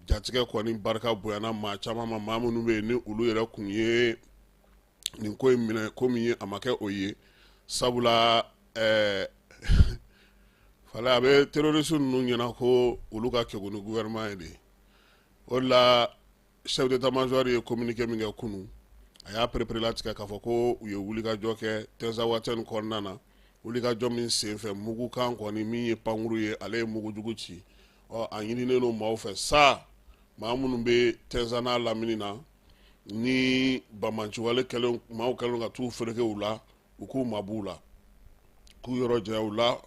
Jatigɛ kɔni barika bonyana maa caman ma, maa minnu bɛ yen ni olu yɛrɛ kun ye nin ko in minɛ ko min ye, a ma kɛ o ye, sabula fala a bɛ terroriste ninnu ɲɛna ko olu ka kekun ni gouvernement ye de. O de la chef d'état-major ye communiqué min kɛ kunun, a y'a pereperelatigɛ k'a fɔ ko u ye wulikajɔ kɛ Tɛnzawatɛni kɔnɔna na, wulikajɔ min senfɛ mugukan kɔni, min ye pankuru ye, ale ye mugujugu ci. Ɔ, a ɲininen don maaw fɛ sa, maa minnu bɛ Tɛnza n'a lamini na, ni banbaanciwale kɛlen, maaw kɛlen ka t'u fereke u la, u k'u mab'u la, k'u yɔrɔ janya u la,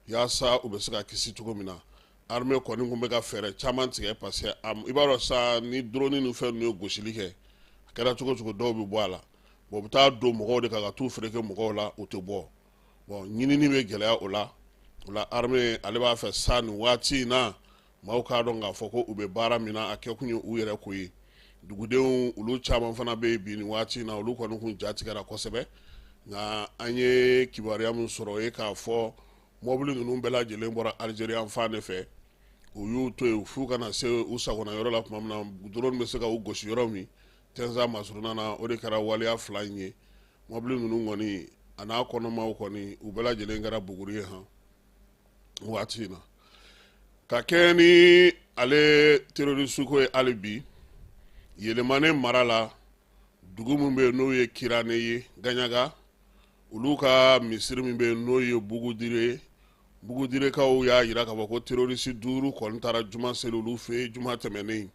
yaasa u bɛ se ka kisi cogo min na. Armée kɔni tun bɛ ka fɛɛrɛ caman tigɛ, parce que i b'a dɔn sa, ni drone ni fɛn ninnu ye gosili kɛ, a kɛra cogo cogo, dɔw bɛ bɔ a la. Bon, u bɛ taa don mɔgɔw de kan ka t'u fereke mɔgɔw la, u tɛ bɔ. Bon, ɲinini bɛ gɛlɛya o la. O la armée ale b'a fɛ sa, nin waati in na, maaw k'a dɔn k'a fɔ ko u bɛ baara min na, a kɛkun ye u yɛrɛ ko ye. Dugudenw olu caman fana bɛ yen bi nin waati in na, olu kɔni kun ja tigɛra kosɛbɛ. Nka an ye kibaruya min sɔrɔ, o ye k'a fɔ mɔbili ninnu bɛɛ lajɛlen bɔra Algérie fan de fɛ. U y'u to yen f'u kana se u sagona yɔrɔ la tuma min na drone bɛ se ka u gosi yɔrɔ min, Tɛnza masurunna na, o de kɛra waleya fila in ye. Mɔbili ninnu kɔni a n'a kɔnɔmaw kɔni, u bɛɛ lajɛlen kɛra buguri ye han waati in na. Ka kɛ ni ale terroriste ko ye hali bi, Yelemane mara la, dugu min bɛ yen n'o ye Kirane ye, Gaɲaga, olu ka misiri min bɛ yen n'o ye Bugudire ye, Bugudirekaw y'a jira k'a fɔ ko terroriste 5 kɔni taara juma seli olu fɛ yen juma tɛmɛnen.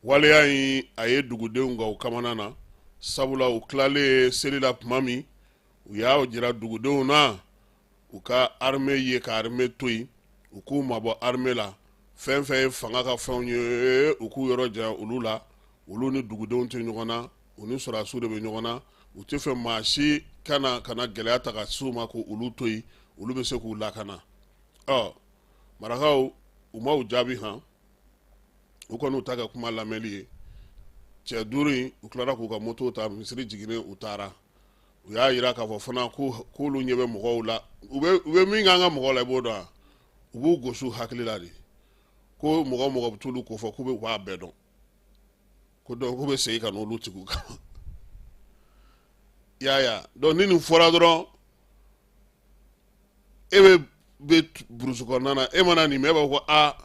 Waleya in, a ye dugudenw gan u kamana na, sabula u tilalen seli la tuma min, u y'a jira dugudenw na u ka armée ye ka armée to yen, u k'u mabɔ armée la, fɛn fɛn ye fanga ka fɛnw ye, u k'u yɔrɔ janya olu la. Olu ni dugudenw tɛ ɲɔgɔn na, u ni sɔrɔdasiw de bɛ ɲɔgɔn na. U tɛ fɛ maa si kana kana gɛlɛya ta ka s'u ma, ko olu to yen, olu bɛ se k'u lakana. Ɔ, marakaw, u ma u jaabi han, u kɔni u ta kɛ kuma lamɛnli ye. Cɛ 5 in, u tilara k'u ka moto ta, misiri jiginnen, u taara. U y'a jira k'a fɔ fana k'olu ɲɛ bɛ mɔgɔw la, u bɛ min k'an ka mɔgɔw la, i b'o dɔn wa? U b'u gosi u hakili la de ko mɔgɔ mɔgɔ bɛ t'olu ko fɔ, k'u bɛ u b'a bɛɛ dɔn, ko donc k'u bɛ segin ka n'olu tigiw kama. I y'a ye? Donc ni nin fɔra dɔrɔn, e bɛ burusi kɔnɔna na, e mana nin mɛn, e b'a fɔ ko aa,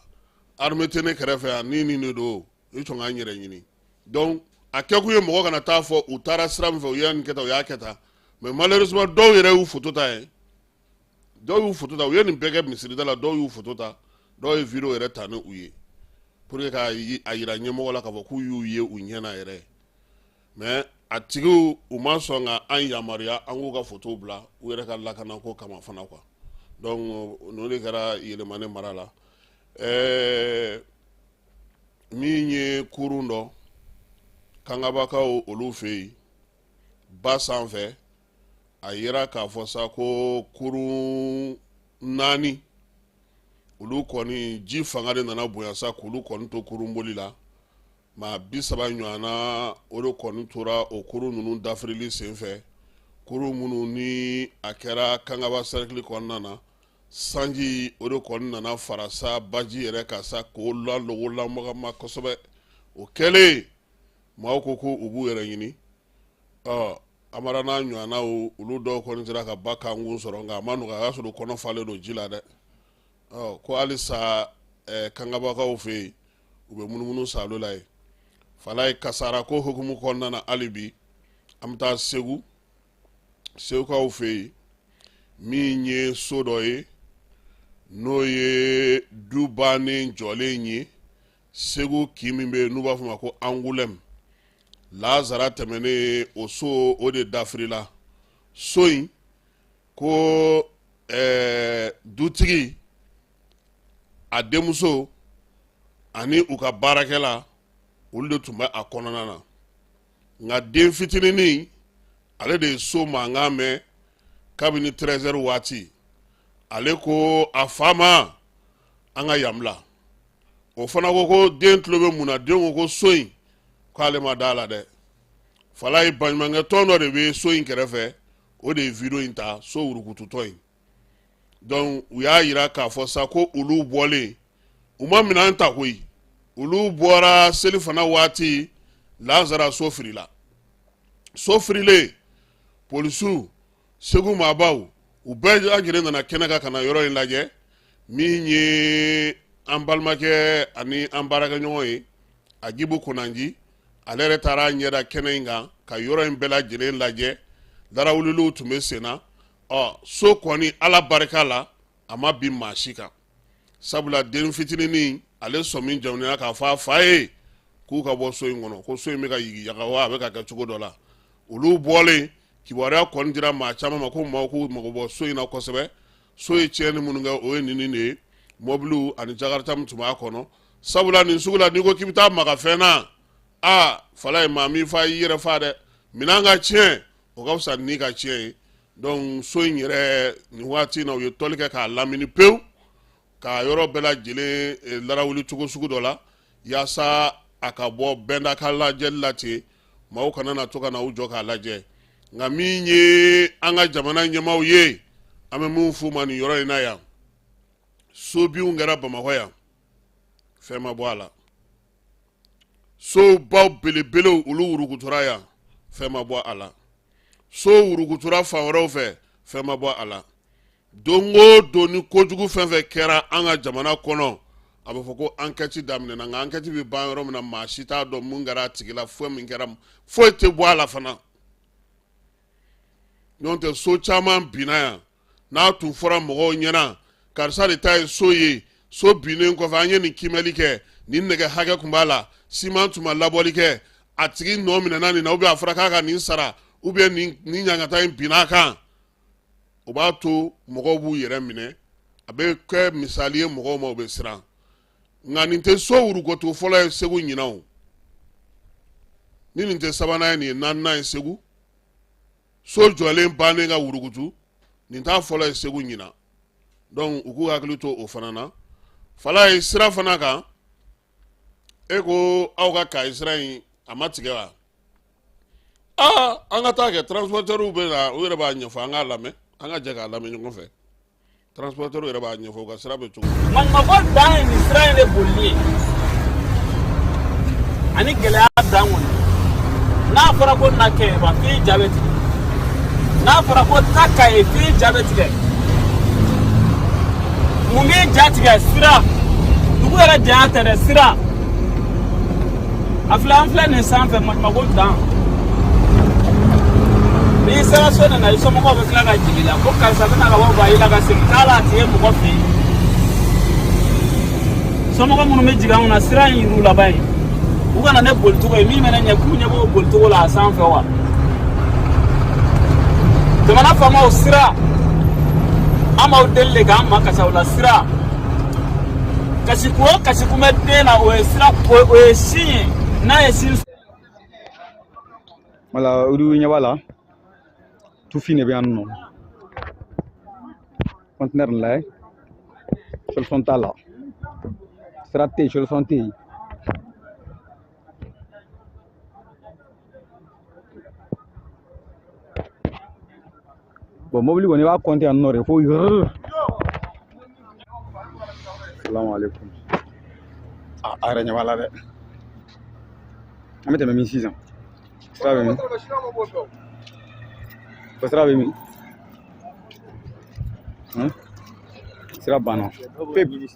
armée tɛ ne kɛrɛfɛ yan, ni nin de don, i sɔn k'an yɛrɛ ɲini. Donc a kɛkun ye mɔgɔ kana taa fɔ u taara sira min fɛ, u y'a nin kɛ tan, u y'a kɛ tan. Mais malheureusement, dɔw yɛrɛ y'u photo ta yen, dɔw y'u photo ta, u ye nin bɛɛ kɛ misirida la, dɔw y'u photo ta, dɔw ye vidéo yɛrɛ ta ni u ye pour que k'a yira ɲɛmɔgɔ la k'a fɔ k'u y'u ye u ɲɛna yɛrɛ. Mais a tigiw, u ma sɔn ka an yamaruya an k'u ka photo bila u yɛrɛ ka lakanako kama fana quoi. Donc n'o de kɛra Yelemane mara la. Min ye kurun dɔ Kangabakaw olu fɛ yen ba sanfɛ, a yira k'a fɔ sa ko kurun 4, olu kɔni ji fanga de nana bonya sa k'olu kɔni to kurunboli la. Maa 30 ɲɔgɔnna, o de kɔni tora o kurun ninnu dafirili senfɛ. Kurun minnu ni a kɛra Kangaba cercle kɔnɔna na, sanji o de kɔni nana fara sa baji yɛrɛ ka sa k'o lalogo lamagama kosɛbɛ. O kɛlen, maaw ko ko u b'u yɛrɛ ɲini. Ɔ, Amara n'a ɲɔgɔnnaw, olu dɔw kɔni sera ka ba kankun sɔrɔ, nka a ma nɔgɔ, a y'a sɔrɔ u kɔnɔ falen don ji la dɛ. Ɔ, ko halisa Kangabakaw fɛ yen, u bɛ munumunu salo la yen. Falaye kasara ko hukumu kɔnɔna na, hali bi an bɛ taa Segu, Segukaw fɛ yen, min ye so dɔ ye n'o ye du bannen jɔlen ye Segu kin min bɛ yen n'u b'a fɔ ma ko Angoulême, lazara tɛmɛnen, o so o de dafirila. So in ko dutigi a denmuso ani u ka baarakɛla olu de tun bɛ a kɔnɔna na, nka den fitininin ale de ye so mankan mɛn kabini 13h waati. Ale ko a fa ma an ka yan bila. O fana ko ko den tulo bɛ mun na? Den ko ko so in k'ale ma da la dɛ. Falaye, baɲumankɛ tɔn dɔ de bɛ so in kɛrɛfɛ, o de ye vidéo in ta, so wurukututɔ in. Donc u y'a yira k'a fɔ sa ko olu bɔlen, u ma minɛn ta koyi, olu bɔra selifana waati, lansara so firila. So firilen, polisiw, Segu maabaw, u bɛɛ lajɛlen nana kɛnɛ kan ka na yɔrɔ in lajɛ. Min ye an balimakɛ ani an baarakɛɲɔgɔn ye, Agibu Konanji, ale yɛrɛ taara a ɲɛda kɛnɛ in kan ka yɔrɔ in bɛɛ lajɛlen lajɛ. Darawuliliw tun bɛ sen na. Ɔ, so kɔni, Ala barika la, a ma bin maa si kan, sabula den fitininin ale sɔmi jamuya k'a fɔ a fa ye k'u ka bɔ so in kɔnɔ, ko so in bɛ ka yigiyaga wa a bɛ ka kɛ cogo dɔ la. Olu bɔlen, kibaruya kɔni dira maa caman ma ko maaw k'u mago bɔ so in na kosɛbɛ. So ye tiɲɛni minnu kɛ, o ye nin de ye, mɔbiliw ani jakarita min tun b'a kɔnɔ, sabula nin sugu la, n'i ko k'i bɛ taa maga fɛn na, aa Falaye, maa m'i fa i yɛrɛ fa dɛ. Minɛn ka tiɲɛ, o ka fisa ni ka tiɲɛ ye. Donc so in yɛrɛ, nin waati in na, u ye tɔli kɛ k'a lamini pewu, k'a yɔrɔ bɛɛ lajɛlen larawuli cogo sugu dɔ la, yaasa a ka bɔ bɛnda ka lajɛli la ten, maaw kana na to ka na u jɔ k'a lajɛ. Nka min ye an ka jamana ɲɛmaaw ye, an bɛ mun f'u ma nin yɔrɔ in na yan? Sobinw kɛra Bamakɔ yan, fɛn ma bɔ a la. Sobaw belebelew, olu wurukutura yan, fɛn ma bɔ a la. So wurukutura fan wɛrɛw fɛ, fɛn ma bɔ a la. Don o don ni kojugu fɛn fɛn kɛra an ka jamana kɔnɔ, a bɛ fɔ ko enquête daminɛna, nka enquête bɛ ban yɔrɔ min na, maa si t'a dɔn mun kɛra a tigi la, foyi min kɛra, foyi tɛ bɔ a la fana. N'o tɛ, so caman binna yan, n'a tun fɔra mɔgɔw ɲɛna karisa de ta ye so ye, so binnen kɔfɛ an ye nin kiimɛli kɛ, nin nɛgɛ hakɛ tun b'a la, siman tun ma labɔli kɛ, a tigi nɔ minɛna nin na, ou bien a fɔra k'a ka nin sara, ou bien nin ɲangata in binna a kan, o b'a to mɔgɔw b'u yɛrɛ minɛ, a bɛ kɛ misali ye mɔgɔw ma, u bɛ siran. Nka nin tɛ so wurukoto fɔlɔ ye Segu ɲinan o, ni nin tɛ sabanan ye, nin ye naaninan ye Segu. So jɔlen bannen ka wurukutu, nin t'a fɔlɔ ye Segu ɲinan. Donc u k'u hakili to o fana na. Falaye, sira fana kan, e ko aw ka Kayi sira in a ma tigɛ wa? Aa, an ka taa kɛ, transporteurs bɛ na, u yɛrɛ b'a ɲɛfɔ, an k'a lamɛn, an ka jɛ k'a lamɛn ɲɔgɔn fɛ. Transporteurs yɛrɛ b'a ɲɛfɔ u ka sira bɛ cogo min. Maɲumako dan ye nin sira in de bolili ye ani gɛlɛya dan kɔni. N'a fɔra ko na Kɛɲɛba, f'i ja bɛ tigɛ. N'a fɔra ko taa Kayi, f'i ja bɛ tigɛ. Mun b'i ja tigɛ? Sira. Dugu yɛrɛ janya tɛ dɛ, sira. A filɛ, an filɛ nin sanfɛ, maɲumako dan. N'i sera so nana, i somɔgɔw bɛ tila ka jigin la ko karisa bɛna ka bɔ Bayi la ka segin k'a la, a tɛ ye mɔgɔ fɛ yen. Somɔgɔ minnu bɛ jigin anw na, sira in yir'u laban ye, u kana ne bolicogo ye min bɛ ne ɲɛ, k'u ɲɛ b'o bolicogo la a sanfɛ wa. Jamana faamaw, sira, an b'aw deli de k'an ma kasi aw la. Sira, kasikun o kasikun bɛ den na, o ye sira, o ye sin ye, n'a ye sin. Wala, olu ɲɛ b'a la, tufin de bɛ yan nɔ. Conteneur nin lajɛ, solution t'a la, sira tɛ yen, solution tɛ yen. Bon, mobili kɔni, i b'a compter yan nɔ de fo yɔrɔ. Salamu aleykum. A yɛrɛ ɲɛ b'a la dɛ. An bɛ tɛmɛ min sisan? Sira bɛ min? Ko sira bɛ min? Sira banna pewu.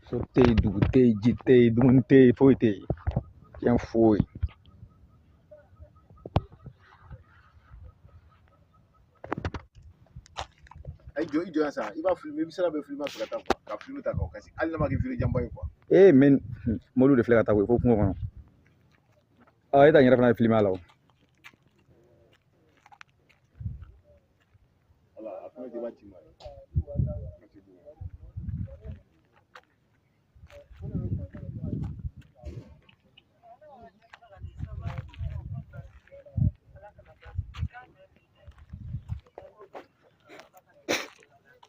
So tɛ yen, dugu tɛ yen, ji tɛ yen, dumuni tɛ yen, foyi tɛ yen, diɲɛ foyi. Ayi jɔ, i jɔ yan sa, i b'a filmer, i bɛ sira bɛɛ filmer a fɛ ka taa quoi, ka filmer ta k'o kasi hali n'a ma kɛ vidéo janba ye quoi. Ee, mais mobili de filɛ ka taa koyi fo kungo kɔnɔ. Aa, e ta in yɛrɛ fana ye filmer a la o. Voilà, a fana i b'a ci ma.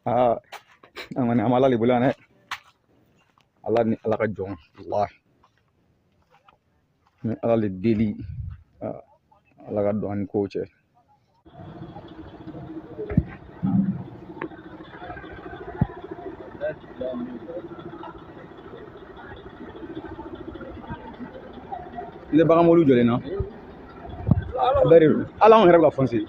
Aa, an kɔni an bɛ Ala de bolo yan dɛ. Ala ni Ala ka jɔn, walahi. N bɛ Ala de deli, Ala ka don an ni kow cɛ. Ne bagan mobili jɔlen na. A bɛɛ de don. Hali anw yɛrɛ bɛ ka foncer.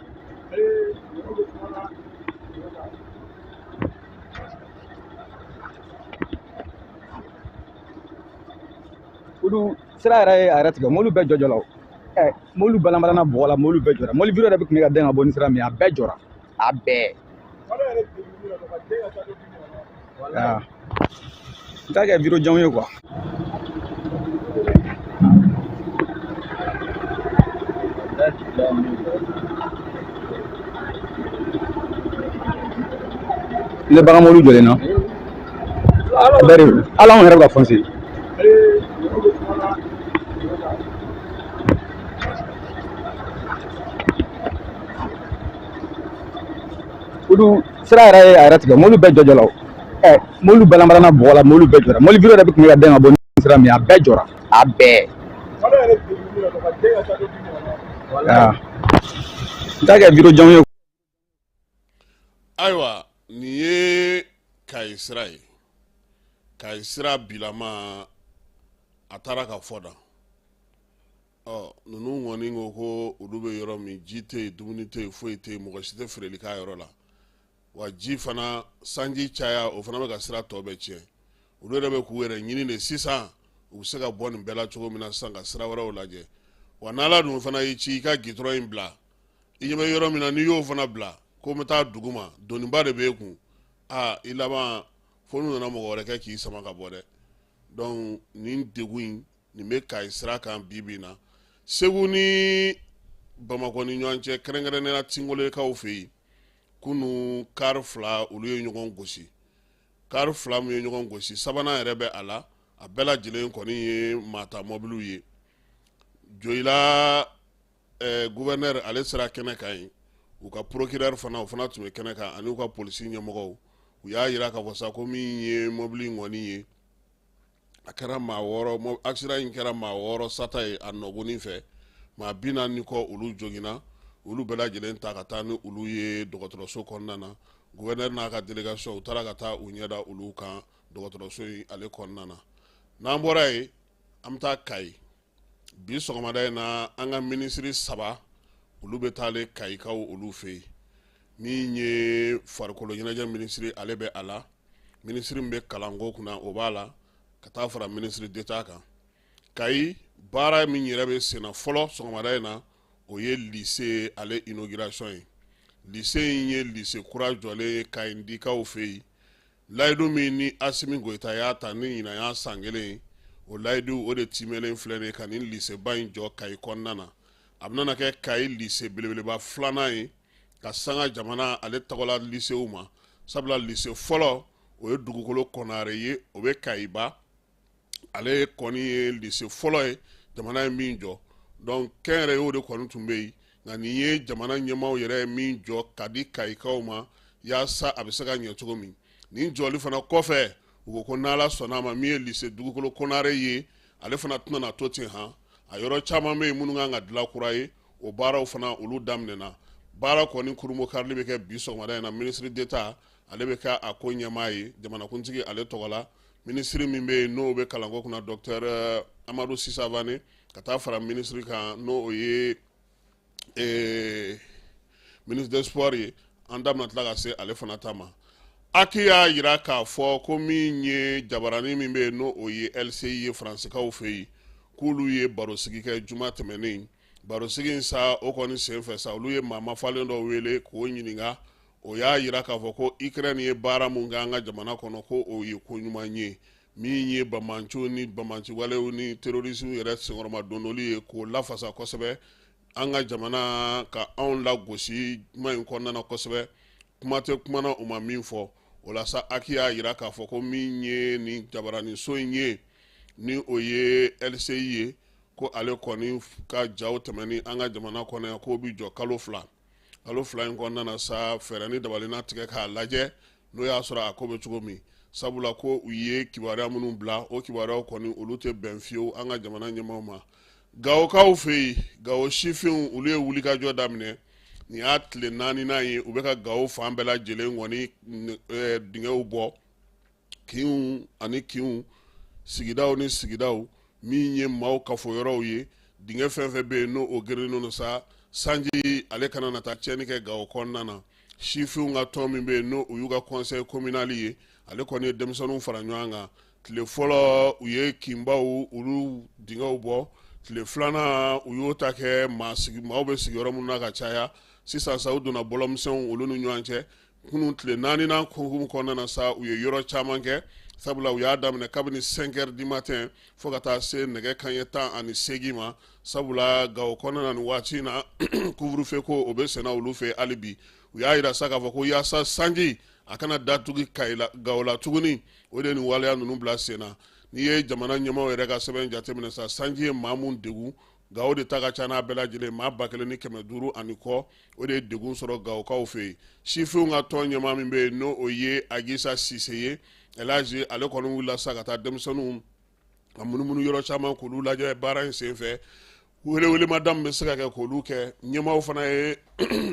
Olu sira yɛrɛ ye a yɛrɛ tigɛ, mobili bɛɛ jɔ jɔ la o. Ɛ, mobili balanbalanna bɔgɔ la, mobili bɛɛ jɔra. Mobili yɛrɛ bɛ tun bɛ ka den ka bɔ ni sira min ye, a bɛɛ jɔra. A bɛɛ. Aa, n t'a kɛ vidéo janw ye quoi. Ne bagan mobili jɔlen na. A bɛɛ de don. Hali anw yɛrɛ bɛ ka foncer. Olu sira yɛrɛ ye a yɛrɛ tigɛ, mobili bɛɛ jɔ jɔ la o. Ɛ, mobili balanbalanna bɔgɔ la, mobili bɛɛ jɔra. Mobili yɛrɛ bɛ tun bɛ ka den ka bɔ ni sira min ye, a bɛɛ jɔra. A bɛɛ. Aa, n t'a kɛ vidéo janw ye. Ayiwa, nin ye Kayi sira ye. Kayi sira bilama a taara ka fɔ da. Ɔ, ninnu kɔni ko ko olu bɛ yɔrɔ min, ji tɛ yen, dumuni tɛ yen, foyi tɛ yen, mɔgɔ si tɛ feereli k'a yɔrɔ la. Wa ji fana, sanji caya, o fana bɛ ka sira tɔ bɛɛ tiɲɛ. Olu yɛrɛ bɛ k'u yɛrɛ ɲini de sisan, u bɛ se ka bɔ nin bɛɛ la cogo min na sisan ka sira wɛrɛw lajɛ. Wa n'Ala dun fana y'i ci i ka gitɔrɔn in bila, i ɲɛ bɛ yɔrɔ min na, n'i y'o fana bila ko n bɛ taa dugu ma, doniba de b'e kun. Aa, i laban fo n'u nana mɔgɔ wɛrɛ kɛ k'i sama ka bɔ dɛ. Donc nin degun in, nin bɛ Kayi sira kan bi bi in na. Segu ni Bamakɔ ni ɲɔgɔn cɛ, kɛrɛnkɛrɛnnenya Tingolekaw fɛ yen, kunun kari fila olu ye ɲɔgɔn gosi. Kari fila min ye ɲɔgɔn gosi, sabanan yɛrɛ bɛ a la, a bɛɛ lajɛlen kɔni ye maata mɔbiliw ye. Joyila gouverneur ale sera kɛnɛ kan yen, u ka procureur fana, o fana tun bɛ kɛnɛ kan, ani u ka polisi ɲɛmɔgɔw. U y'a jira k'a fɔ sa ko min ye mɔbili in kɔni ye, a kɛra maa wɔɔrɔ, accident in kɛra maa 6 sata ye a nɔgɔnin fɛ. Maa 40 ni kɔ olu joginna, olu bɛɛ lajɛlen ta ka taa ni olu ye dɔgɔtɔrɔso kɔnɔna na. Gouverneur n'a ka délégation, u taara ka taa u ɲɛda olu kan dɔgɔtɔrɔso in ale kɔnɔna na. N'an bɔra yen, an bɛ taa Kayi. Bi sɔgɔmada in na, an ka minisiri 3 olu bɛ taalen Kayikaw olu fɛ yen. Min ye farikolo ɲɛnajɛ minisiri, ale bɛ a la. Minisiri min bɛ kalanko kunna, o b'a la, ka taa fara minisiri d'État kan. Kayi baara min yɛrɛ bɛ senna fɔlɔ sɔgɔmada in na, o ye lycée ale inauguration ye. Lycée in ye lycée kura jɔlen ye Kayindikaw fɛ yen. Layidu min ni Asimi Goyita y'a ta ni ɲinan y'a san kelen ye, o layidu o de timɛlen filɛ nin ye ka nin lycée ba in jɔ Kayi kɔnɔna na. A bɛna kɛ Kayi lycée belebeleba filanan ye ka sanga jamana ale tɔgɔla lycéew ma. Sabula lycée fɔlɔ, o ye dugukolo kɔnare ye, o bɛ Kayiba. Ale kɔni ye lycée fɔlɔ ye jamana ye min jɔ. Donc kɛnyɛrɛyew de kɔni tun bɛ yen, nka nin ye jamana ɲɛmaaw yɛrɛ ye min jɔ ka di Kayikaw ma yaasa a bɛ se ka ɲɛ cogo min. Nin jɔli fana kɔfɛ, u ko ko n'Ala sɔnna a ma, min ye lycée dugukolo konare ye, ale fana tɛna na to ten han. A yɔrɔ caman bɛ yen minnu kan ka dilan kura ye, o baaraw fana olu daminɛna. Baara kɔni kurunbonkarili bɛ kɛ bi sɔgɔmada in na. Ministre d'État ale bɛ kɛ a ko ɲɛmaa ye jamanakuntigi ale tɔgɔ la. Minisiri min bɛ yen n'o bɛ kalanko kunna, docteur Amadu Sisavane, ka taa fara minisiri kan n'o ye ministre des sports ye, an da bɛna tila ka se ale fana ta ma. HAC y'a jira k'a fɔ ko min ye jabaranin min bɛ yen n'o o ye LCI ye Faransikaw fɛ yen, k'olu ye barosigi kɛ juma tɛmɛnen. Barosigi in sa, o kɔni senfɛ sa, olu ye maa mafalen dɔ wele k'o ɲininka. O y'a jira k'a fɔ ko Ukraine ye baara mun kɛ an ka jamana kɔnɔ, ko o ye ko ɲuman ye, min ye banbaanciw ni banbaanciwalew ni terrorisiw yɛrɛ senkɔrɔma dondoli ye, k'o lafasa kosɛbɛ an ka jamana ka anw lagosi kuma in kɔnɔna na kosɛbɛ. Kuma tɛ kuma na u ma min fɔ. O la sa, HAC y'a jira k'a fɔ ko min ye nin jabaraninso in ye, ni o ye LCI ye, ko ale kɔni ka jaw tɛmɛni an ka jamana kɔnɔ yan, k'o bɛ jɔ kalo 2. Kalo 2 in kɔnɔna na sa, fɛɛrɛ ni dabali na tigɛ k'a lajɛ n'o y'a sɔrɔ a ko bɛ cogo min, sabula ko u ye kibaruya minnu bila, o kibaruyaw kɔni, olu tɛ bɛn fiyewu an ka jamana ɲɛmaaw ma. Gawokaw fɛ yen, Gawo sifinw, olu ye wulikajɔ daminɛ. Nin y'a tile naaninan ye u bɛ ka Gawo fan bɛɛ lajɛlen kɔni dingɛw bɔ, kinw ani kinw, sigidaw ni sigidaw, min ye maaw kafo yɔrɔw ye. Dingɛ fɛn fɛn bɛ yen, n'o o gerennen don sa, sanji ale kana na taa tiɲɛni kɛ Gawo kɔnɔna na. Sifinw ka tɔn min bɛ yen, n'o u y'u ka conseil communal ye, ale kɔni ye denmisɛnninw fara ɲɔgɔn kan. Tile fɔlɔ, u ye kinbaw, olu dingɛw bɔ. Tile filanan, u y'o ta kɛ maa sigi, maaw bɛ sigi yɔrɔ minnu na ka caya. Sisan sa, u donna bɔlɔmisɛnw olu ni ɲɔgɔn cɛ. Kunun, tile naaninan hukumu kɔnɔna na sa, u ye yɔrɔ caman kɛ, sabula u y'a daminɛ kabini 5 heures du matin fo ka taa se nɛgɛ kanɲɛ 18 ma, sabula Gawo kɔnɔna na nin waati in na, couvre-feu ko o bɛ senna olu fɛ hali bi. U y'a jira sa k'a fɔ ko yaasa sanji a kana datugu Kayi la, Gawo la tuguni, o de ye nin waleya ninnu bila sen na. N'i ye jamana ɲɛmaaw yɛrɛ ka sɛbɛn jateminɛ sa, sanji ye maa mun degun, Gawo de ta ka ca n'a bɛɛ lajɛlen. Maa 1500 ani kɔ, o de ye degun sɔrɔ Gawokaw fɛ yen. Sifinw ka tɔn ɲɛmaa min bɛ yen, n'o o ye Agisa Sise ye, Elhaji, ale kɔni wulila sa ka taa denmisɛnninw ka munumunu yɔrɔ caman k'olu lajɛ baara in senfɛ. Welewelemada min bɛ se ka kɛ k'olu kɛ, ɲɛmaaw fana ye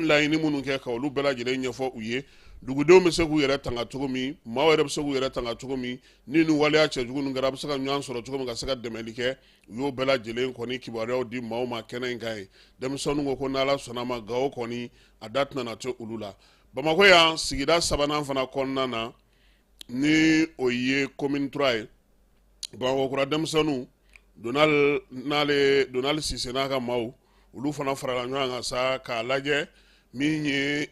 laɲini minnu kɛ, ka olu bɛɛ lajɛlen ɲɛfɔ u ye, dugudenw bɛ se k'u yɛrɛ tanga cogo min, maaw yɛrɛ bɛ se k'u yɛrɛ tanga cogo min, ni nin waleya cɛjugu ninnu kɛra, a bɛ se ka ɲɔgɔn sɔrɔ cogo min ka se ka dɛmɛli kɛ. U y'o bɛɛ lajɛlen kɔni kibaruyaw di maaw ma kɛnɛ in kan ye. Denmisɛnninw ko ko n'Ala sɔnna ma, Gawo kɔni a da tɛna na to olu la. Bamakɔ yan, sigida sabanan fana kɔnɔna na, ni o ye commune 3 ye, Bamakɔ kura denmisɛnninw, Donald n'ale Donald Sise n'a ka maaw, olu fana farala ɲɔgɔn kan sa k'a lajɛ min ye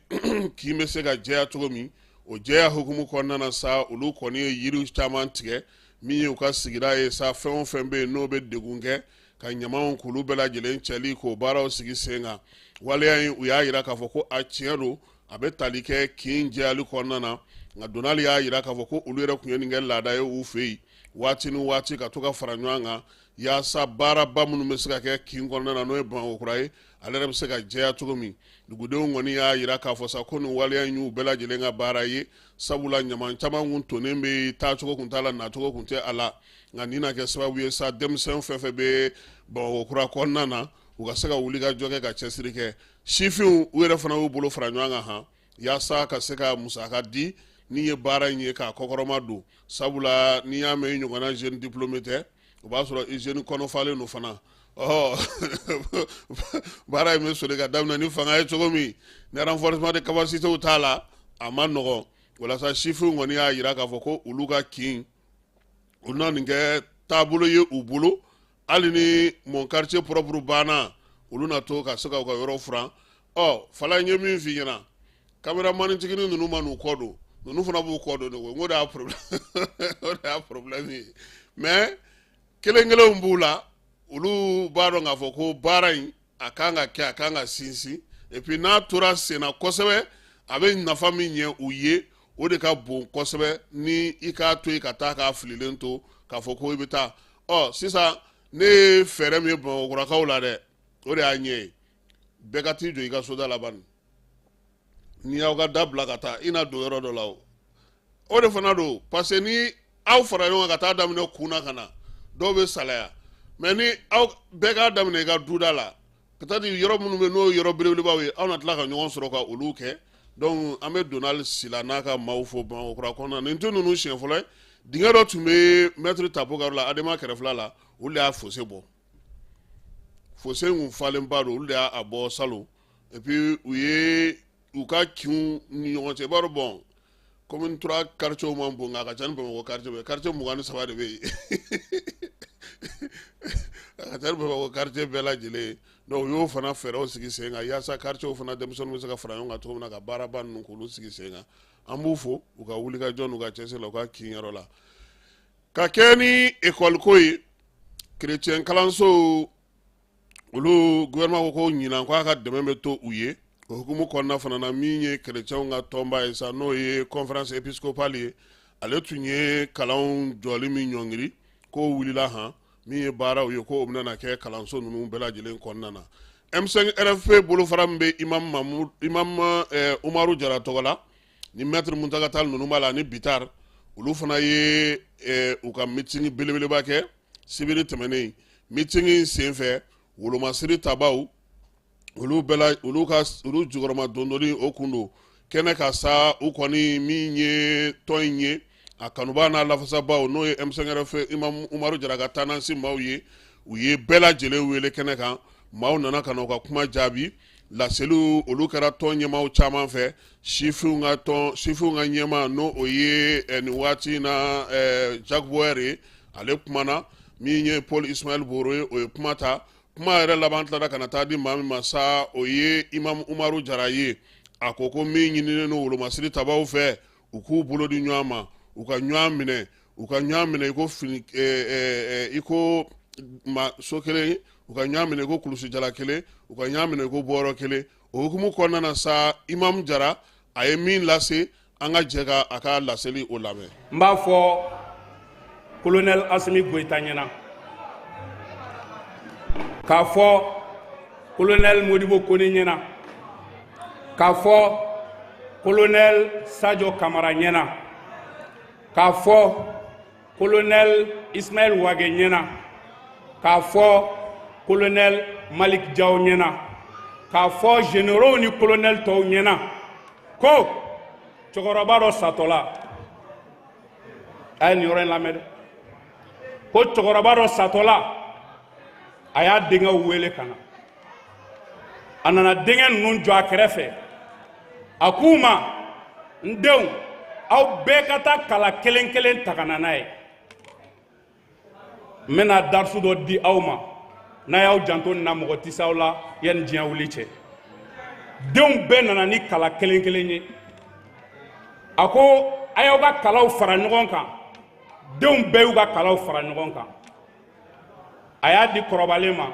kin bɛ se ka jɛya cogo min. O jɛya hukumu kɔnɔna na sa, olu kɔni ye yiri caman tigɛ min ye u ka sigida ye sa. Fɛn o fɛn bɛ yen n'o bɛ degun kɛ, ka ɲamanw k'olu bɛɛ lajɛlen cɛli, k'o baaraw sigi sen kan. Waleya in, u y'a jira k'a fɔ ko a tiɲɛ don, a bɛ tali kɛ kin jɛyali kɔnɔna na. Nka Donald y'a jira k'a fɔ ko olu yɛrɛ tun ye nin kɛ laada ye u fɛ yen, waati ni waati ka to ka fara ɲɔgɔn kan yaasa baaraba minnu bɛ se ka kɛ kin kɔnɔna na, n'o ye Bamakɔ kura ye, ale yɛrɛ bɛ se ka jɛya cogo min. Dugudenw kɔni y'a jira k'a fɔ sa ko nin waleya in y'u bɛɛ lajɛlen ka baara ye, sabula ɲaman caman kun tonnen bɛ, taacogo kun t'a la, nacogo kun tɛ a la. Nka nin na kɛ sababu ye sa, denmisɛn fɛn fɛn bɛ Bamakɔ kura kɔnɔna na, u ka se ka wuli ka jɔ kɛ, ka cɛsiri kɛ. Sifinw, u yɛrɛ fana y'u bolo fara ɲɔgɔn kan han yaasa ka se ka musaka di ni ye baara in ye k'a kɔkɔrɔma don, sabula n'i y'a mɛn i ɲɔgɔnna jeune diplômé tɛ, o b'a sɔrɔ i jeune kɔnɔfalen don fana. Ɔ baara in bɛ soli ka daminɛ ni fanga ye cogo min, ni renforcement de capacité t'a la, a ma nɔgɔn. Walasa sifinw kɔni y'a jira k'a fɔ ko olu ka kin, u na nin kɛ taabolo ye u bolo. Hali ni mon quartier propre banna, olu na to ka se ka u ka yɔrɔ furan. Ɔ fala, n ye min f'i ɲɛna, caméraman tigini ninnu ma n'u kɔ don, ninnu fana b'u kɔ don de koyi. N ko de y'a problème, o de y'a problème ye. Mais kelen kelenw b'u la, olu b'a dɔn k'a fɔ ko baara in a kan ka kɛ, a kan ka sinsin. Et puis n'a tora senna kosɛbɛ, a bɛ nafa min ɲɛ u ye, o de ka bon kosɛbɛ ni i k'a to yen ka taa k'a fililen to k'a fɔ ko i bɛ taa. Ɔ sisan, ne ye fɛɛrɛ min ye Bamakɔkurakaw la dɛ, o de y'a ɲɛ ye. Bɛɛ ka t'i jɔ i ka soda la bani. N'i y'aw ka da bila ka taa, i na don yɔrɔ dɔ la. O o de fana don, parce que ni aw fara ɲɔgɔn kan ka taa daminɛ kun na ka na, dɔw bɛ salaya. Mais ni aw bɛɛ k'a daminɛ i ka duda la, peut-être yɔrɔ minnu bɛ, n'o ye yɔrɔ belebelebaw ye, aw na tila ka ɲɔgɔn sɔrɔ ka olu kɛ. Donc an bɛ Donald Sila n'a ka maaw fo Bamakɔ kura kɔnɔna. Nin tɛ ninnu siɲɛ fɔlɔ ye. Dingɛ dɔ tun bɛ maître Tapo ka yɔrɔ la, Adema kɛrɛfɛla la, olu de y'a fossé bɔ. Fossé in kun falenba don, olu de y'a bɔ salon. Et puis u ye u ka kinw ni ɲɔgɔn cɛ, i b'a dɔn, bon, commune 3 quartier man bon, nka a ka ca ni Bamakɔ quartier bɛɛ. Quartier 23 de bɛ yen. A Ka taa Bamakɔ quartier bɛɛ lajɛlen. Donc u y'o fana fɛɛrɛw sigi sen kan yaasa quartier fana denmisɛnninw bɛ se ka fara ɲɔgɔn kan cogo min na ka baaraba ninnu k'olu sigi sen kan. An b'u fo u ka wulikajɔ n'u ka cɛsiri la u ka kinyɔrɔ la. Ka kɛ ni ekɔli ko ye, kerecɛn kalansow olu, gouvernement ko ko ɲinan ko a ka dɛmɛ bɛ to u ye. O hukumu kɔnɔna fana na, min ye kerecɛnw ka tɔnba ye sa, n'o ye conférence épiscopale ye, ale tun ye kalanw jɔli min ɲɔngiri, k'o wulila han. Min ye baaraw ye, ko o bɛna na kɛ kalanso ninnu bɛɛ lajɛlen kɔnɔna na. M5 RFP bolofara min bɛ imam Mahmoud, imam Umaru Jara tɔgɔ la, ni maître Muntaga Tall ninnu b'a la ani Bitar, olu fana ye u ka meeting belebeleba kɛ sibiri tɛmɛnen. Meeting in senfɛ, wolomasiri tabaw olu bɛɛ la, olu ka olu jukɔrɔma dondoli o kun don kɛnɛ ka sa. U kɔni min ye tɔn in ye, a kanubaa n'a lafasabaw, n'o ye M5 RFP imam Umaru Jara ka tendance maaw ye, u ye bɛɛ lajɛlen wele kɛnɛ kan. Maaw nana ka na u ka kuma jaabi. Laseliw olu kɛra tɔn ɲɛmaaw caman fɛ. Sifinw ka tɔn, sifinw ka ɲɛmaa, n'o o ye nin waati in na Jacques Boyer ye, ale kumana. Min ye Paul Ismaël Boro ye, o ye kuma ta. Kuma yɛrɛ laban tilara ka na taa di maa min ma sa, o ye imam Umaru Jara ye. A ko ko min ɲininen don wolomasiri tabaw fɛ, u k'u bolo di ɲɔgɔn ma, u ka ɲɔgɔn minɛ, u ka ɲɔgɔn minɛ i ko fini, i ko ma so kelen, u ka ɲɔgɔn minɛ i ko kulusijala kelen, u ka ɲɔgɔn minɛ i ko bɔyɔrɔ kelen. O hukumu kɔnɔna na sa, imam Jara a ye min lase, an ka jɛ ka a ka laseli o lamɛn. N b'a fɔ colonel Asimi Goyita ɲɛna, k'a fɔ colonel Modibo Kone ɲɛna, k'a fɔ colonel Sadio Kamara ɲɛna, k'a fɔ colonel Ismaël Wage ɲɛna, k'a fɔ colonel Malik Diaw ɲɛna, k'a fɔ généraux ni colonel tɔw ɲɛna ko cɛkɔrɔba dɔ satɔla, a ye nin yɔrɔ in lamɛn dɛ, ko cɛkɔrɔba dɔ satɔla, a y'a denkɛw wele ka na. A nana denkɛ ninnu jɔ a kɛrɛfɛ, a k'u ma: n denw, aw bɛɛ ka taa kala kelen kelen ta ka na n'a ye, n bɛna darisu dɔ di aw ma, n'a y'aw janto nin na, mɔgɔ tɛ se aw la yanni diɲɛ wuli cɛ. Denw bɛɛ nana ni kala kelen kelen ye. A ko a y'aw ka kalaw fara ɲɔgɔn kan. Denw bɛɛ y'u ka kalaw fara ɲɔgɔn kan. A y'a di kɔrɔbalen ma,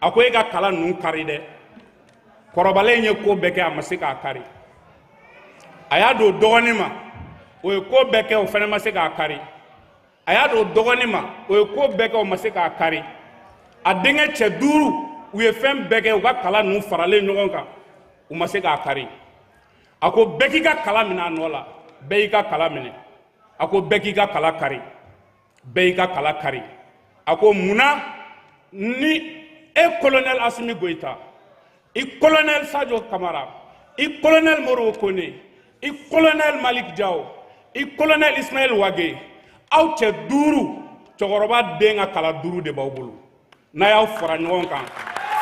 a ko e ka kala ninnu kari dɛ. Kɔrɔbalen ye ko bɛɛ kɛ, a ma se k'a kari. A y'a don dɔgɔnin ma, o ye ko bɛɛ kɛ, o fana ma se k'a kari. A y'a don dɔgɔnin ma, o ye ko bɛɛ kɛ, o ma se k'a kari. A denkɛ cɛ duuru, u ye fɛn bɛɛ kɛ, u ka kala ninnu faralen ɲɔgɔn kan, u ma se k'a kari. A ko bɛɛ k'i ka kala minɛ a nɔ la. Bɛɛ y'i ka kala minɛ. A ko bɛɛ k'i ka kala kari. Bɛɛ y'i ka kala kari. A ko munna ni e colonel Asimi Goyita, i colonel Sadio Kamara, i colonel Modibo Kone, i colonel Malik Diaw, i colonel Ismaël Wage, aw cɛ duuru, cɛkɔrɔba den ka kala duuru de b'aw bolo, n'a y'aw fara ɲɔgɔn kan,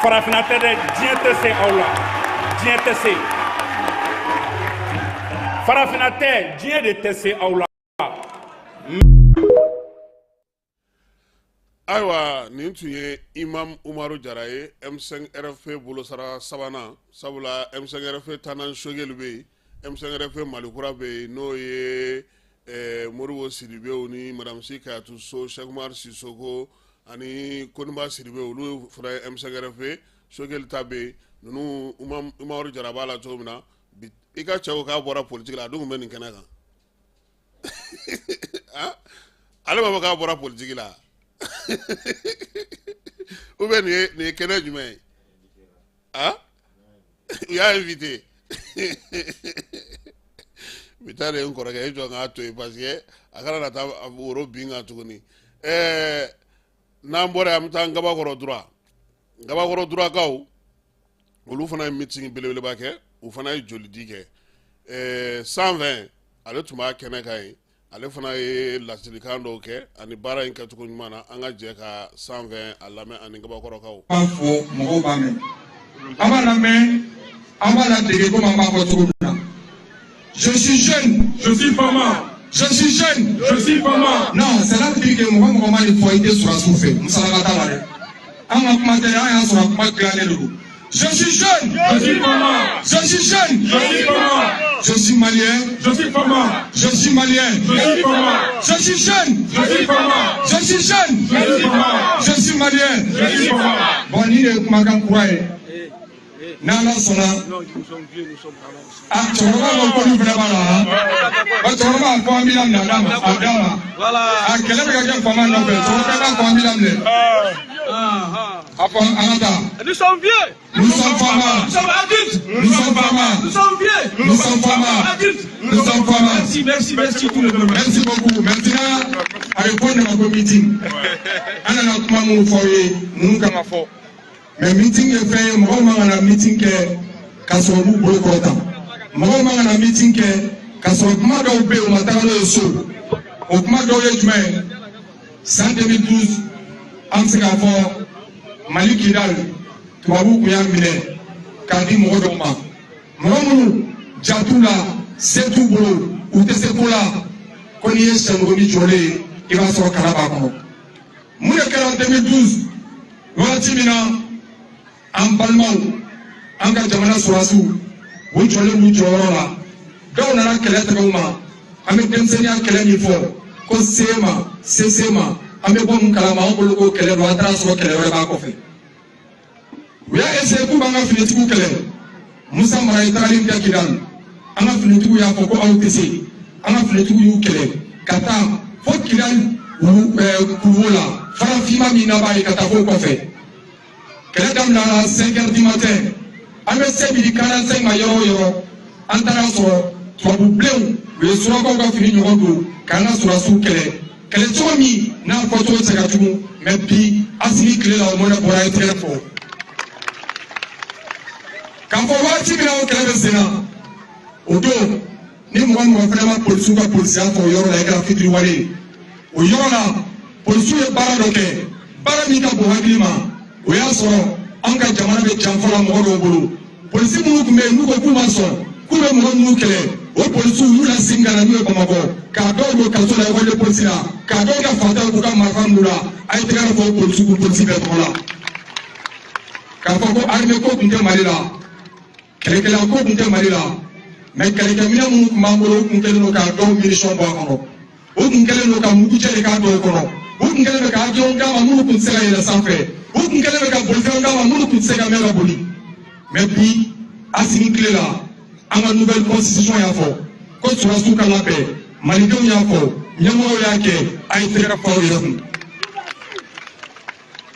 farafinna tɛ dɛ, diɲɛ tɛ se aw la, diɲɛ tɛ se, farafinna tɛ, diɲɛ de tɛ se aw la. Ayiwa, nin tun ye imam Umaru Jara ye, M5 RFP bolosara sabanan, sabula M5 RFP tendance Choguel bɛ yen, M5 RFP Malikura bɛ yen, n'o ye Modibo Sidibew ni madame Sy Kayatu So, Cheikh Umar Sisoko ani Koniba Sidibe, olu fana ye M5 RFP Choguel ta bɛ yen. Ninnu, Umaru Jara b'a la cogo min na bi, i ka cɛw k'a bɔra politique la, a dun tun bɛ nin kɛnɛ kan. Ale b'a fɔ k'a bɔra politiki la ou bien nin ye kɛnɛ jumɛn ye? Ah, u y'a invité bi ta de ye. N kɔrɔkɛ, e jɔ k'a to yen parce que a kana na taa woro bin kan tuguni. N'an bɔra yen, an bɛ taa Ngabakɔrɔ Dura. Ngabakɔrɔ Durakaw, olu fana ye meeting belebeleba kɛ, u fana ye jolidi kɛ. 120, ale tun b'a kɛnɛ kan yen, ale fana ye laselikan dɔw kɛ ani baara in kɛcogo ɲuman na. An ka jɛ ka 120 a lamɛn ani Ngabakɔrɔkaw. B'a fɔ mɔgɔw b'a mɛn, an b'a lamɛn, an b'a ladege komi an b'a fɔ cogo min na. Je suis jeune, je suis fama. Je suis jeune, je suis fama. Non, c'est là dire que mɔgɔ mɔgɔ ma nin fɔ, i tɛ sɔrɔsiw fɛ, musalaka t'a la dɛ. An ka kuma tɛ, an y'a sɔrɔ a kuma dilannen de don. Je suis jeune. Je suis fama. Je suis jeune. Je suis fama. Je suis malien. Je suis fama. Je suis malien. Je suis fama. Je suis jeune. Je suis fama. Je suis jeune. Je suis fama. Je suis malien. Je suis fama. Bon, nin de ye kumakan kura ye. N'Ala sɔnna. A cɛkɔrɔba ko k'olu fana b'a la han. Wa cɛkɔrɔba a ko an b'i laminɛ a d'a ma a d'a ma. A kɛlɛ bɛ ka kɛ faama nɔfɛ cɛkɔrɔba b'a ko an b'i laminɛ. A fɔ an ka taa. Nous sommes vieux. Nous sommes fama. Nous sommes adultes. Nous sommes fama. Nous sommes vieux. Nous sommes fama. Adultes. Nous sommes fama. Merci, merci, merci tout le monde. Merci beaucoup. Maintenant, a bɛ fɔ nin ma ko meeting. An nana kuma minnu fɔ aw ye ninnu kan ka fɔ. Mais meeting ye fɛn ye, mɔgɔw man ka na meeting kɛ ka sɔrɔ u b'u bolo kɔrɔta. Mɔgɔw man ka na meeting kɛ ka sɔrɔ kuma dɔw bɛ yen u ma taga n'o ye so. O kuma dɔw ye jumɛn ye? San 2012, an bɛ se k'a fɔ Mali Kidal tubabuw tun y'a minɛ k'a di mɔgɔ dɔw ma. Mɔgɔ minnu ja t'u la, se t'u bolo, u tɛ se ko la, ko n'i ye sɛnogoni jɔlen ye, i b'a sɔrɔ kala b'a kɔnɔ. Mun de kɛra 2012 wagati min na an balimaw, an ka jamana sɔrɔdasiw, u jɔlen b'u jɔyɔrɔ la, dɔw nana kɛlɛ tigɛ u ma. An bɛ denmisɛnninya kɛlɛ min fɔ ko se ma se ma, an bɛ bɔ mun kalama, an bolo ko kɛlɛ don, an taara sɔrɔ kɛlɛ wɛrɛ b'a kɔfɛ. U y'a essayer k'u b'an ka finitigiw kɛlɛ. Musa Mara ye tagali min kɛ Kidali, an ka finitigiw y'a fɔ ko aw tɛ se. An ka finitigiw y'u kɛlɛ ka taa fo Kidali kuruwo la, farafinma min n'a b'a ye ka taa fo kɔfɛ. Kɛlɛ daminɛna 5 heures du matin, an bɛ se midi 45 ma yɔrɔ o yɔrɔ, an taara sɔrɔ tubabu bilenw u ye surakaw ka fini ɲɔgɔn don k'an ka sɔrɔdasiw kɛlɛ. Kɛlɛ cogo min n'a fɔcogo tɛ se ka tugun, mais bi Asimi tile la o mɔnɛ bɔra ye tɛgɛ fɔ. K'a fɔ waati min na o kɛlɛ bɛ sen na, o don ni mɔgɔ mɔgɔ fana ma polisiw ka polisiya fɔ o yɔrɔ la, i kɛra fitiriwale ye. O yɔrɔ la polisiw ye baara dɔ kɛ, baara min ka bon hakili ma. O y'a sɔrɔ an ka jamana bɛ janfa la mɔgɔ dɔw bolo. Polisi minnu tun bɛ yen n'u ko k'u ma sɔn k'u bɛ mɔgɔ minnu kɛlɛ, o polisiw y'u lasegin ka na n'u ye Bamakɔ, k'a dɔw don kaso la ekɔli polisi la, k'a dɔw kɛ fantanw k'u ka marifa minnu la. A ye tɛgɛrɛ fɔ polisiw kun polisi bɛɛ tɔgɔ la. K'a fɔ ko armée ko tun tɛ Mali la, kɛlɛkɛla ko tun tɛ Mali la, mais kɛlɛkɛminɛn minnu tun b'an bolo, u tun kɛlen don k'a dɔw munition bɔ a kɔnɔ, u tun kɛlen don ka mugujɛ de k'a dɔw kɔnɔ, u tun kɛlen don ka avion d'a ma minnu tun tɛ se ka yɛlɛ sanfɛ, u tun kɛlen don ka bolifɛnw d'a ma minnu tun tɛ se ka mɛn ka boli. Mais bi Asimi tile la, an ka nouvelle constitution y'a fɔ ko sɔrɔdasiw ka labɛn, malidenw y'a fɔ, ɲɛmɔgɔw y'a kɛ, a ye tɛgɛrɛ fɔ aw yɛrɛ kun.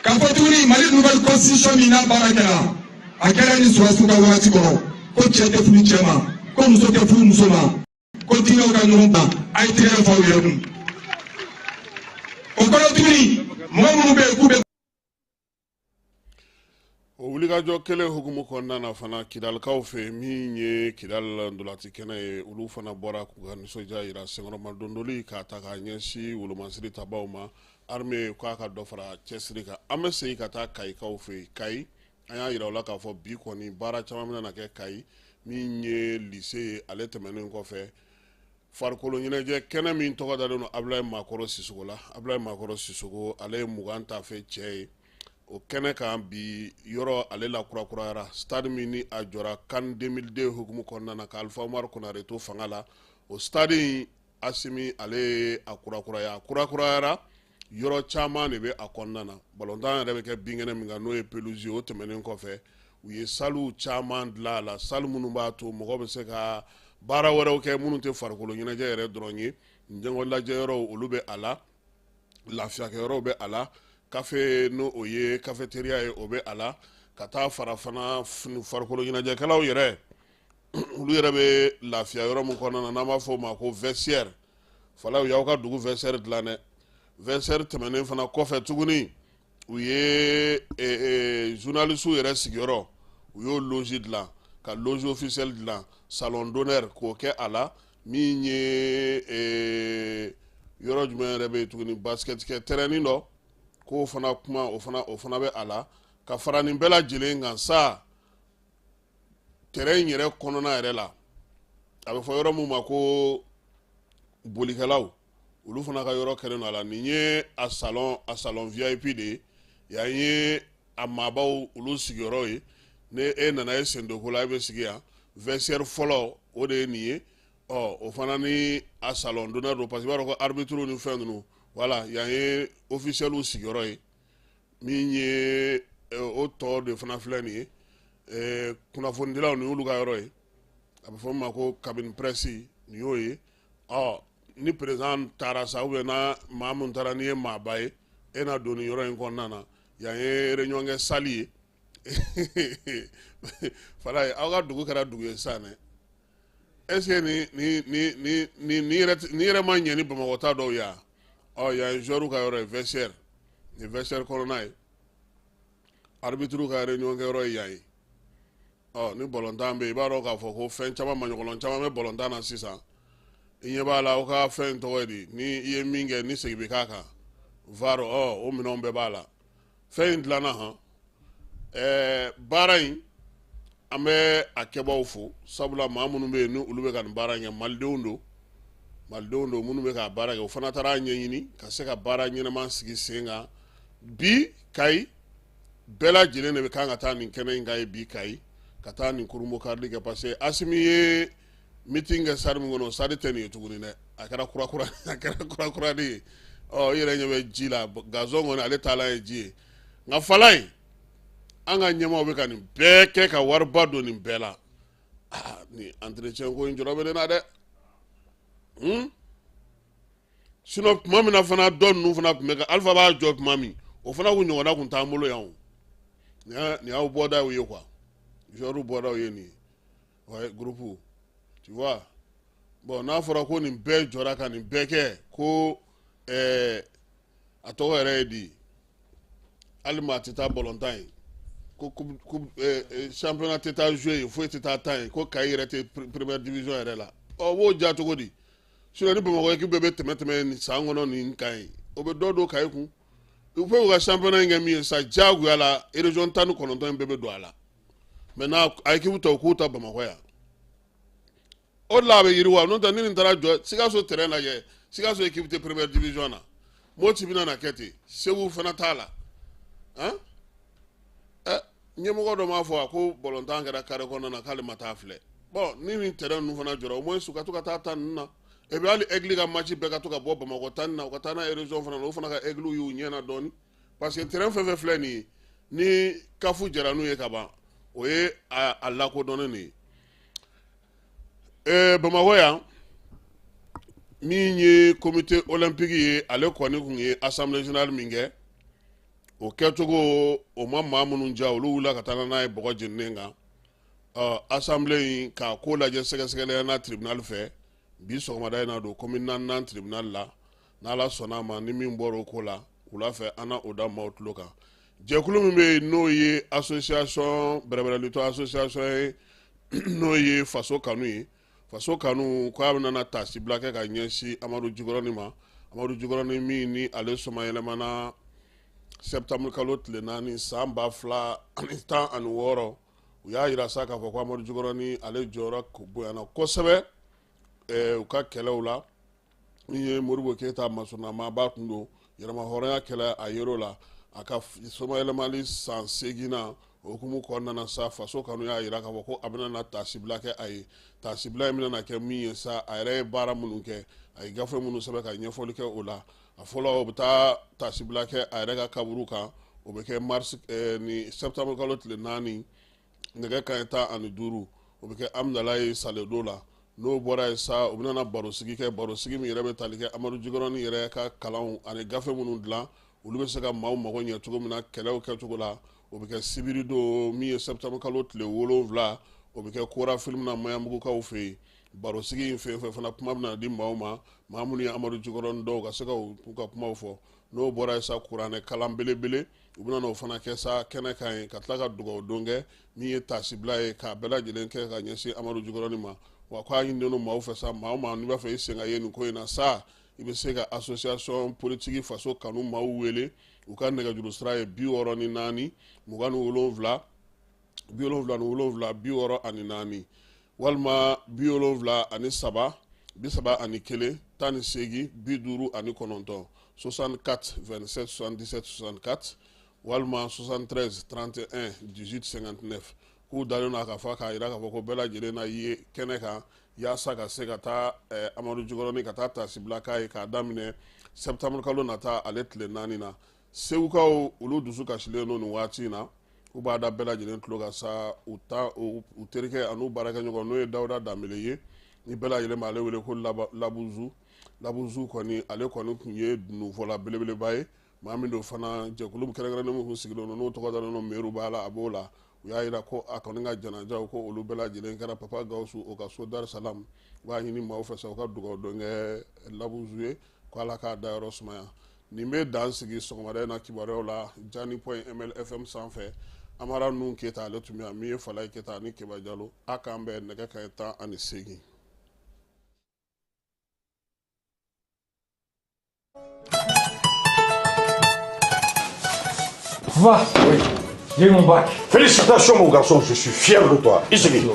K'a fɔ tuguni Mali nouvelle constitution min n'a baara kɛra, a kɛra ni sɔrɔdasiw ka wagati kɔnɔ, ko cɛ tɛ furu cɛ ma, ko muso tɛ furu muso ma, ko diinɛw ka ɲɔgɔn ta, a ye tɛgɛrɛ fɔ aw yɛrɛ kun. O kɔnɔ tuguni mɔgɔ minnu bɛ yen k'u bɛ O wulikajɔ kelen hukumu kɔnɔna na fana, Kidalikaw fɛ, min ye Kidali ntolaci kɛnɛ ye, olu fana bɔra k'u ka nisɔndiya jira senkɔrɔma dondoli k'a ta k'a ɲɛsin wolomasiri tabaw ma. Armée k'a ka dɔ fara cɛsiri kan. An bɛ segin ka taa Kayikaw fɛ yen. Kayi, an y'a jira u la k'a fɔ bi kɔni baara caman bɛna kɛ Kayi. Min ye lycée ye, ale tɛmɛnen kɔfɛ, farikolo ɲɛnajɛ kɛnɛ min tɔgɔ dalen don Abulayi Makɔrɔ Sisoko la. Abulayi Makɔrɔ Sisoko, ale ye 20 tafe cɛ ye. O kɛnɛ kan bi yɔrɔ ale la kurakurayara, stade min ni a jɔra CAN 2002 hukumu kɔnɔna na ka Alifa Umaru Konare to fanga la, o stade in Asimi ale ye a kurakuraya. A kurakurayara, yɔrɔ caman de bɛ a kɔnɔna na. Balontan yɛrɛ bɛ kɛ binkɛnɛ min kan, n'o ye pelouse ye, o tɛmɛnen kɔfɛ, u ye sallew caman dilan a la, salle minnu b'a to mɔgɔ bɛ se ka baara wɛrɛw kɛ minnu tɛ farikolo ɲɛnajɛ yɛrɛ dɔrɔn ye. Ɲɔgɔn lajɛ yɔrɔw olu bɛ a la, lafiyakɛyɔrɔw bɛ a la, kafe n'o o ye cafétéria ye, o bɛ a la, ka taa fara fana farikolo ɲɛnajɛkɛlaw yɛrɛ, olu yɛrɛ bɛ lafiya yɔrɔ min kɔnɔna na, n'an b'a fɔ o ma ko vestiaire. Falaw y'aw ka dugu vestiaire dilan dɛ. Vestiaire tɛmɛnen fana kɔfɛ tuguni, u ye journalistes yɛrɛ sigiyɔrɔ, u y'o loge dilan, ka loge officielle dilan, salon d'honneur k'o kɛ a la. Min ye yɔrɔ jumɛn yɛrɛ bɛ yen tuguni, basket kɛ terrain dɔ k'o fana kuma, o fana bɛ a la. Ka fara nin bɛɛ lajɛlen kan sa, terrain in yɛrɛ kɔnɔna yɛrɛ la, a bɛ fɔ yɔrɔ min ma ko bolikɛlaw, olu fana ka yɔrɔ kɛlen don a la. Nin ye a salon VIP de ye. Yan ye a maabaw olu sigiyɔrɔ ye. Ni e nana e sen don ko la, e bɛ sigi yan. Vestiaire fɔlɔ, o de ye nin ye. Ɔ, o fana ni a salon d'honneur don, parce que i b'a dɔn ko arbitre ni fɛn ninnu, voilà. Yan ye officiels sigiyɔrɔ ye. Min ye o tɔ de fana filɛ nin ye, kunnafonidilaw, nin y'olu ka yɔrɔ ye, a bɛ fɔ min ma ko cabine presse, nin y'o ye. Ɔ, ni président taara sa, ou bien na maa min taara, n'i ye maaba ye, e na don nin yɔrɔ in kɔnɔna na. Yan ye réunion kɛ salle ye. Falaye, aw ka dugu kɛra dugu ye sisan dɛ. Est ce que ni ni ni ni ni yɛrɛ ni yɛrɛ ma ɲɛ ni Bamakɔ ta dɔw ye wa? Ɔ, yan ye joueur ka yɔrɔ ye, vestiaire, nin vestiaire kɔnɔna ye. Arbitre ka réunion kɛ yɔrɔ ye yan ye. Ɔ, ni balontan bɛ yen, i b'a dɔn k'a fɔ ko fɛn caman, maɲɔgɔlɔn caman bɛ balontan na sisan. I ɲɛ b'a la, aw ka fɛn in tɔgɔ ye di? Ni i ye min kɛ, ni segin bɛ k'a kan, VAR, ɔ, o minɛnw bɛɛ b'a la. Fɛn in dilanna han. Baara in, an bɛ a kɛbaaw fo, sabula maa minnu bɛ yen, ni olu bɛ ka nin baara in kɛ, malidenw don, malidenw don minnu bɛ ka baara kɛ. O fana taara a ɲɛɲini ka se ka baara ɲɛnama sigi sen kan. Bi Kayi bɛɛ lajɛlen de bɛ kan ka taa nin kɛnɛ in kan ye bi Kayi, ka taa nin kurunbonkarili kɛ, parce que Asimi ye meeting kɛ stade min kɔnɔ, stade tɛ nin ye tuguni dɛ, a kɛra kura kura, a kɛra kura kura de ye. Ɔ, i yɛrɛ ɲɛ bɛ ji la, gazon kɔni, ale taalan ye ji ye. Nka Falaye, an ka ɲɛmaaw bɛ ka nin bɛɛ kɛ ka wariba don nin bɛɛ la. Aa, nin entretien ko in jɔrɔ bɛ ne na dɛ. Sinon tuma min na fana, dɔ ninnu fana tun bɛ ka Alifa b'a jɔ tuma min, o fana kun ɲɔgɔnna kun t'an bolo yan o. Nin y'aw bɔdaw ye quoi, joueurs bɔdaw ye nin ye. Ouais, groupe, tu vois. Bon, n'a fɔra ko nin bɛɛ jɔra ka nin bɛɛ kɛ, ko a tɔgɔ yɛrɛ ye di, hali maa tɛ taa balontan ye, ko coupe, championnat tɛ taa jouer yen, foyi tɛ taa tan yen, ko Kayi yɛrɛ tɛ première division yɛrɛ la. Ɔ, o b'o ja cogo di? Sinon ni Bamakɔ équipe bɛɛ bɛ tɛmɛ tɛmɛ nin san kɔnɔ nin kan ye, o bɛ dɔ don Kayi kun. U bɛ u ka championnat in kɛ min ye sa, diyagoya la, région 19 in bɛɛ bɛ don a la. Maintenant, a équipe tɔw, k'u ta Bamakɔ yan, o de la a bɛ yiriwa. N'o tɛ, ni nin taara jɔ Sikaso terrain lajɛ, Sikaso équipe tɛ première division na, Moti bɛna na kɛ ten, Segu fana t'a la. Han, ɛ, ɲɛmɔgɔ dɔ m'a fɔ a ko balontan kɛra carré kɔnɔna na, k'ale ma taa filɛ. Bon, ni nin terrain ninnu fana jɔra, au moins u ka to ka taa ta ninnu na. Et puis hali Aigle ka match bɛɛ ka to ka bɔ Bamakɔ ta nin na, u ka taa n'a ye région fana na, o fana ka Aigle y'u ɲɛ na dɔɔni, parce que terrain fɛn fɛn filɛ nin ye, ni CAF jɛra n'u ye ka ban, o ye a lakodɔnnen de ye. Bamakɔ yan, min ye comité olympique ye, ale kɔni kun ye assemblée générale min kɛ, o kɛcogo o ma maa minnu diya, olu wulila ka taa n'a ye bɔgɔ jeninen kan. Ɔ, assemblée in k'a ko lajɛ, sɛgɛsɛgɛli na tribunal fɛ bi sɔgɔmada in na don commune naaninan tribunal la. N'Ala sɔnna a ma, ni min bɔra o ko la wula fɛ, an na o da maaw tulo kan. Jɛkulu min bɛ yen, n'o ye association bɛrɛbɛrɛlitɔ association ye, n'o ye Faso Kanu ye, Faso Kanu ko a bɛna taasibila kɛ ka ɲɛsin Amadu Jikɔrɔni ma. Amadu Jikɔrɔni min ni ale somayɛlɛmana septembre kalo tile 4 san 2016, u y'a yira sa k'a fɔ ko Amadu Jikɔrɔni, ale jɔyɔrɔ bonyana kosɛbɛ u ka kɛlɛw la. Min ye Modibo Keyita masurunamaaba tun don, yɛrɛma hɔrɔnya kɛlɛ, a yer'o la. A ka somayɛlɛmali san 8nan o hukumu kɔnɔna na sa, Faso Kanu y'a yira k'a fɔ ko a bɛna na taasibila kɛ a ye. Taasibila in bɛna na kɛ min ye sa, a yɛrɛ ye baara minnu kɛ, a ye gafe minnu sɛbɛn ka ɲɛfɔli kɛ o la. A fɔlɔ, o bɛ taa taasibila kɛ a yɛrɛ ka kaburu kan, o bɛ kɛ mars ni septembre kalo tile 4, nɛgɛ kanɲɛ 15, o bɛ kɛ Amudalayi Saledo la. N'o bɔra yen sa, u bɛna barosigi kɛ, barosigi min yɛrɛ bɛ tali kɛ Amadu Jikɔrɔni yɛrɛ ka kalanw ani gafe minnu dilan, olu bɛ se ka maaw mago ɲɛ cogo min na kɛlɛw kɛcogo la. O bɛ kɛ sibiri don min ye septembre kalo tile 7, o bɛ kɛ Kora film na Maɲanbugukaw fɛ yen. Barosigi in fɛn fɛn fana, kuma bɛna di maaw ma, maa minnu ye Amadu Jikɔrɔni dɔw ka se ka u ka kumaw fɔ. N'o bɔra yen sa, kuranɛ kalan belebele, u bɛna o fana kɛ sa kɛnɛ kan yen, ka tila ka dugawu don kɛ min ye taasibila ye k'a bɛɛ lajɛlen kɛ ka ɲɛsin Amadu Jikɔrɔni ma. Wa k'a ɲininen don maaw fɛ sa, maa o maa n'i b'a fɛ i sen ka ye nin ko in na sa, i bɛ se ka association politique Faso Kanu maaw wele. U ka nɛgɛjuru sira ye 64 27 77 64, walima 73 31 18 59, 64 27 77 64. Walima 73 31 18 59. K'u dalen don a ka fɔ k'a jira k'a fɔ ko bɛɛ lajɛlen na ye kɛnɛ kan yaasa ka se ka taa Amadu Jikɔrɔni ka taa taasibila k'a ye k'a daminɛ septembre kalo nata ale tile 4 na. Segukaw olu dusu kasilen don nin waati in na. U b'a da bɛɛ lajɛlen tulo kan sa, u ta u terikɛ an'u baarakɛɲɔgɔn, n'o ye Dawuda Danbele ye, ni bɛɛ lajɛlen b'ale wele ko Labuzu. Labuzu kɔni, ale kɔni tun ye dununfɔla belebeleba ye, maa min don fana jɛkulu kɛrɛnkɛrɛnnen min tun sigilen don, n'o tɔgɔ dalen don Meru b'a la, a b'o la. U y'a jira ko a kɔni ka janajaw ko olu bɛɛ lajɛlen kɛra Papa Gawusu o ka so Dar Salam. U b'a ɲini maaw fɛ sa, u ka dugawu don kɛ Labuzu ye, ko Ala k'a dayɔrɔ sumaya. Nin bɛ dan sigi sɔgɔmada in na kibaruyaw la Jani point MLFM sanfɛ. Amara Nuhu Keyita ale tun bɛ yan, min ye Falaye Keyita ani Keba Jalo. A k'an bɛn nɛgɛ kanɲɛ 18. Va. Oui. J'ai eu mon bac. Félicitations mon garçon, je suis fier de toi. I sigi.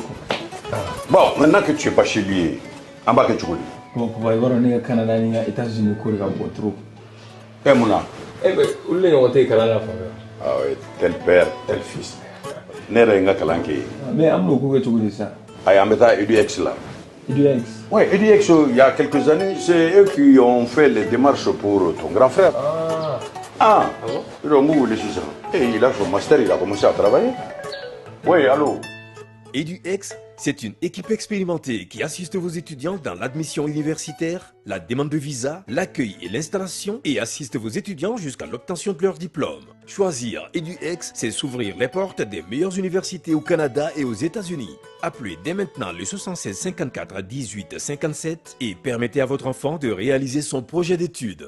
Bon, maintenant que tu es bachelier, an b'a kɛ cogo di? Bon papa, i b'a dɔn ne ka Canada ni n ka États-Unis ko de ka bon trop. E mun na? Eh ben, olu de ɲɔgɔn tɛ yen kalan na fan bɛɛ. Ah oui, tel père, tel fils. Ne yɛrɛ ye n ka kalan kɛ yen. Mais an bɛn'o ko kɛ cogo di sisan? Ayi, an bɛ taa EDUX la. EDUX? Oui, EDUX, il y a quelques années, c'est eux qui ont fait les démarches pour ton grand frère. Ah. Ah, Ah bon? Ils ont wele sisan. Et il a son master, il a commencé à travailler. Oui, allô? EduX, c'est une équipe expérimentée qui assiste vos étudiants dans l'admission universitaire, la demande de visa, l'accueil et l'installation et assiste vos étudiants jusqu'à l'obtention de leur diplôme. Choisir EduX, c'est s'ouvrir les portes des meilleures universités au Canada et aux États-Unis. Appelez dès maintenant le 76 54 18 57 et permettez à votre enfant de réaliser son projet d'études.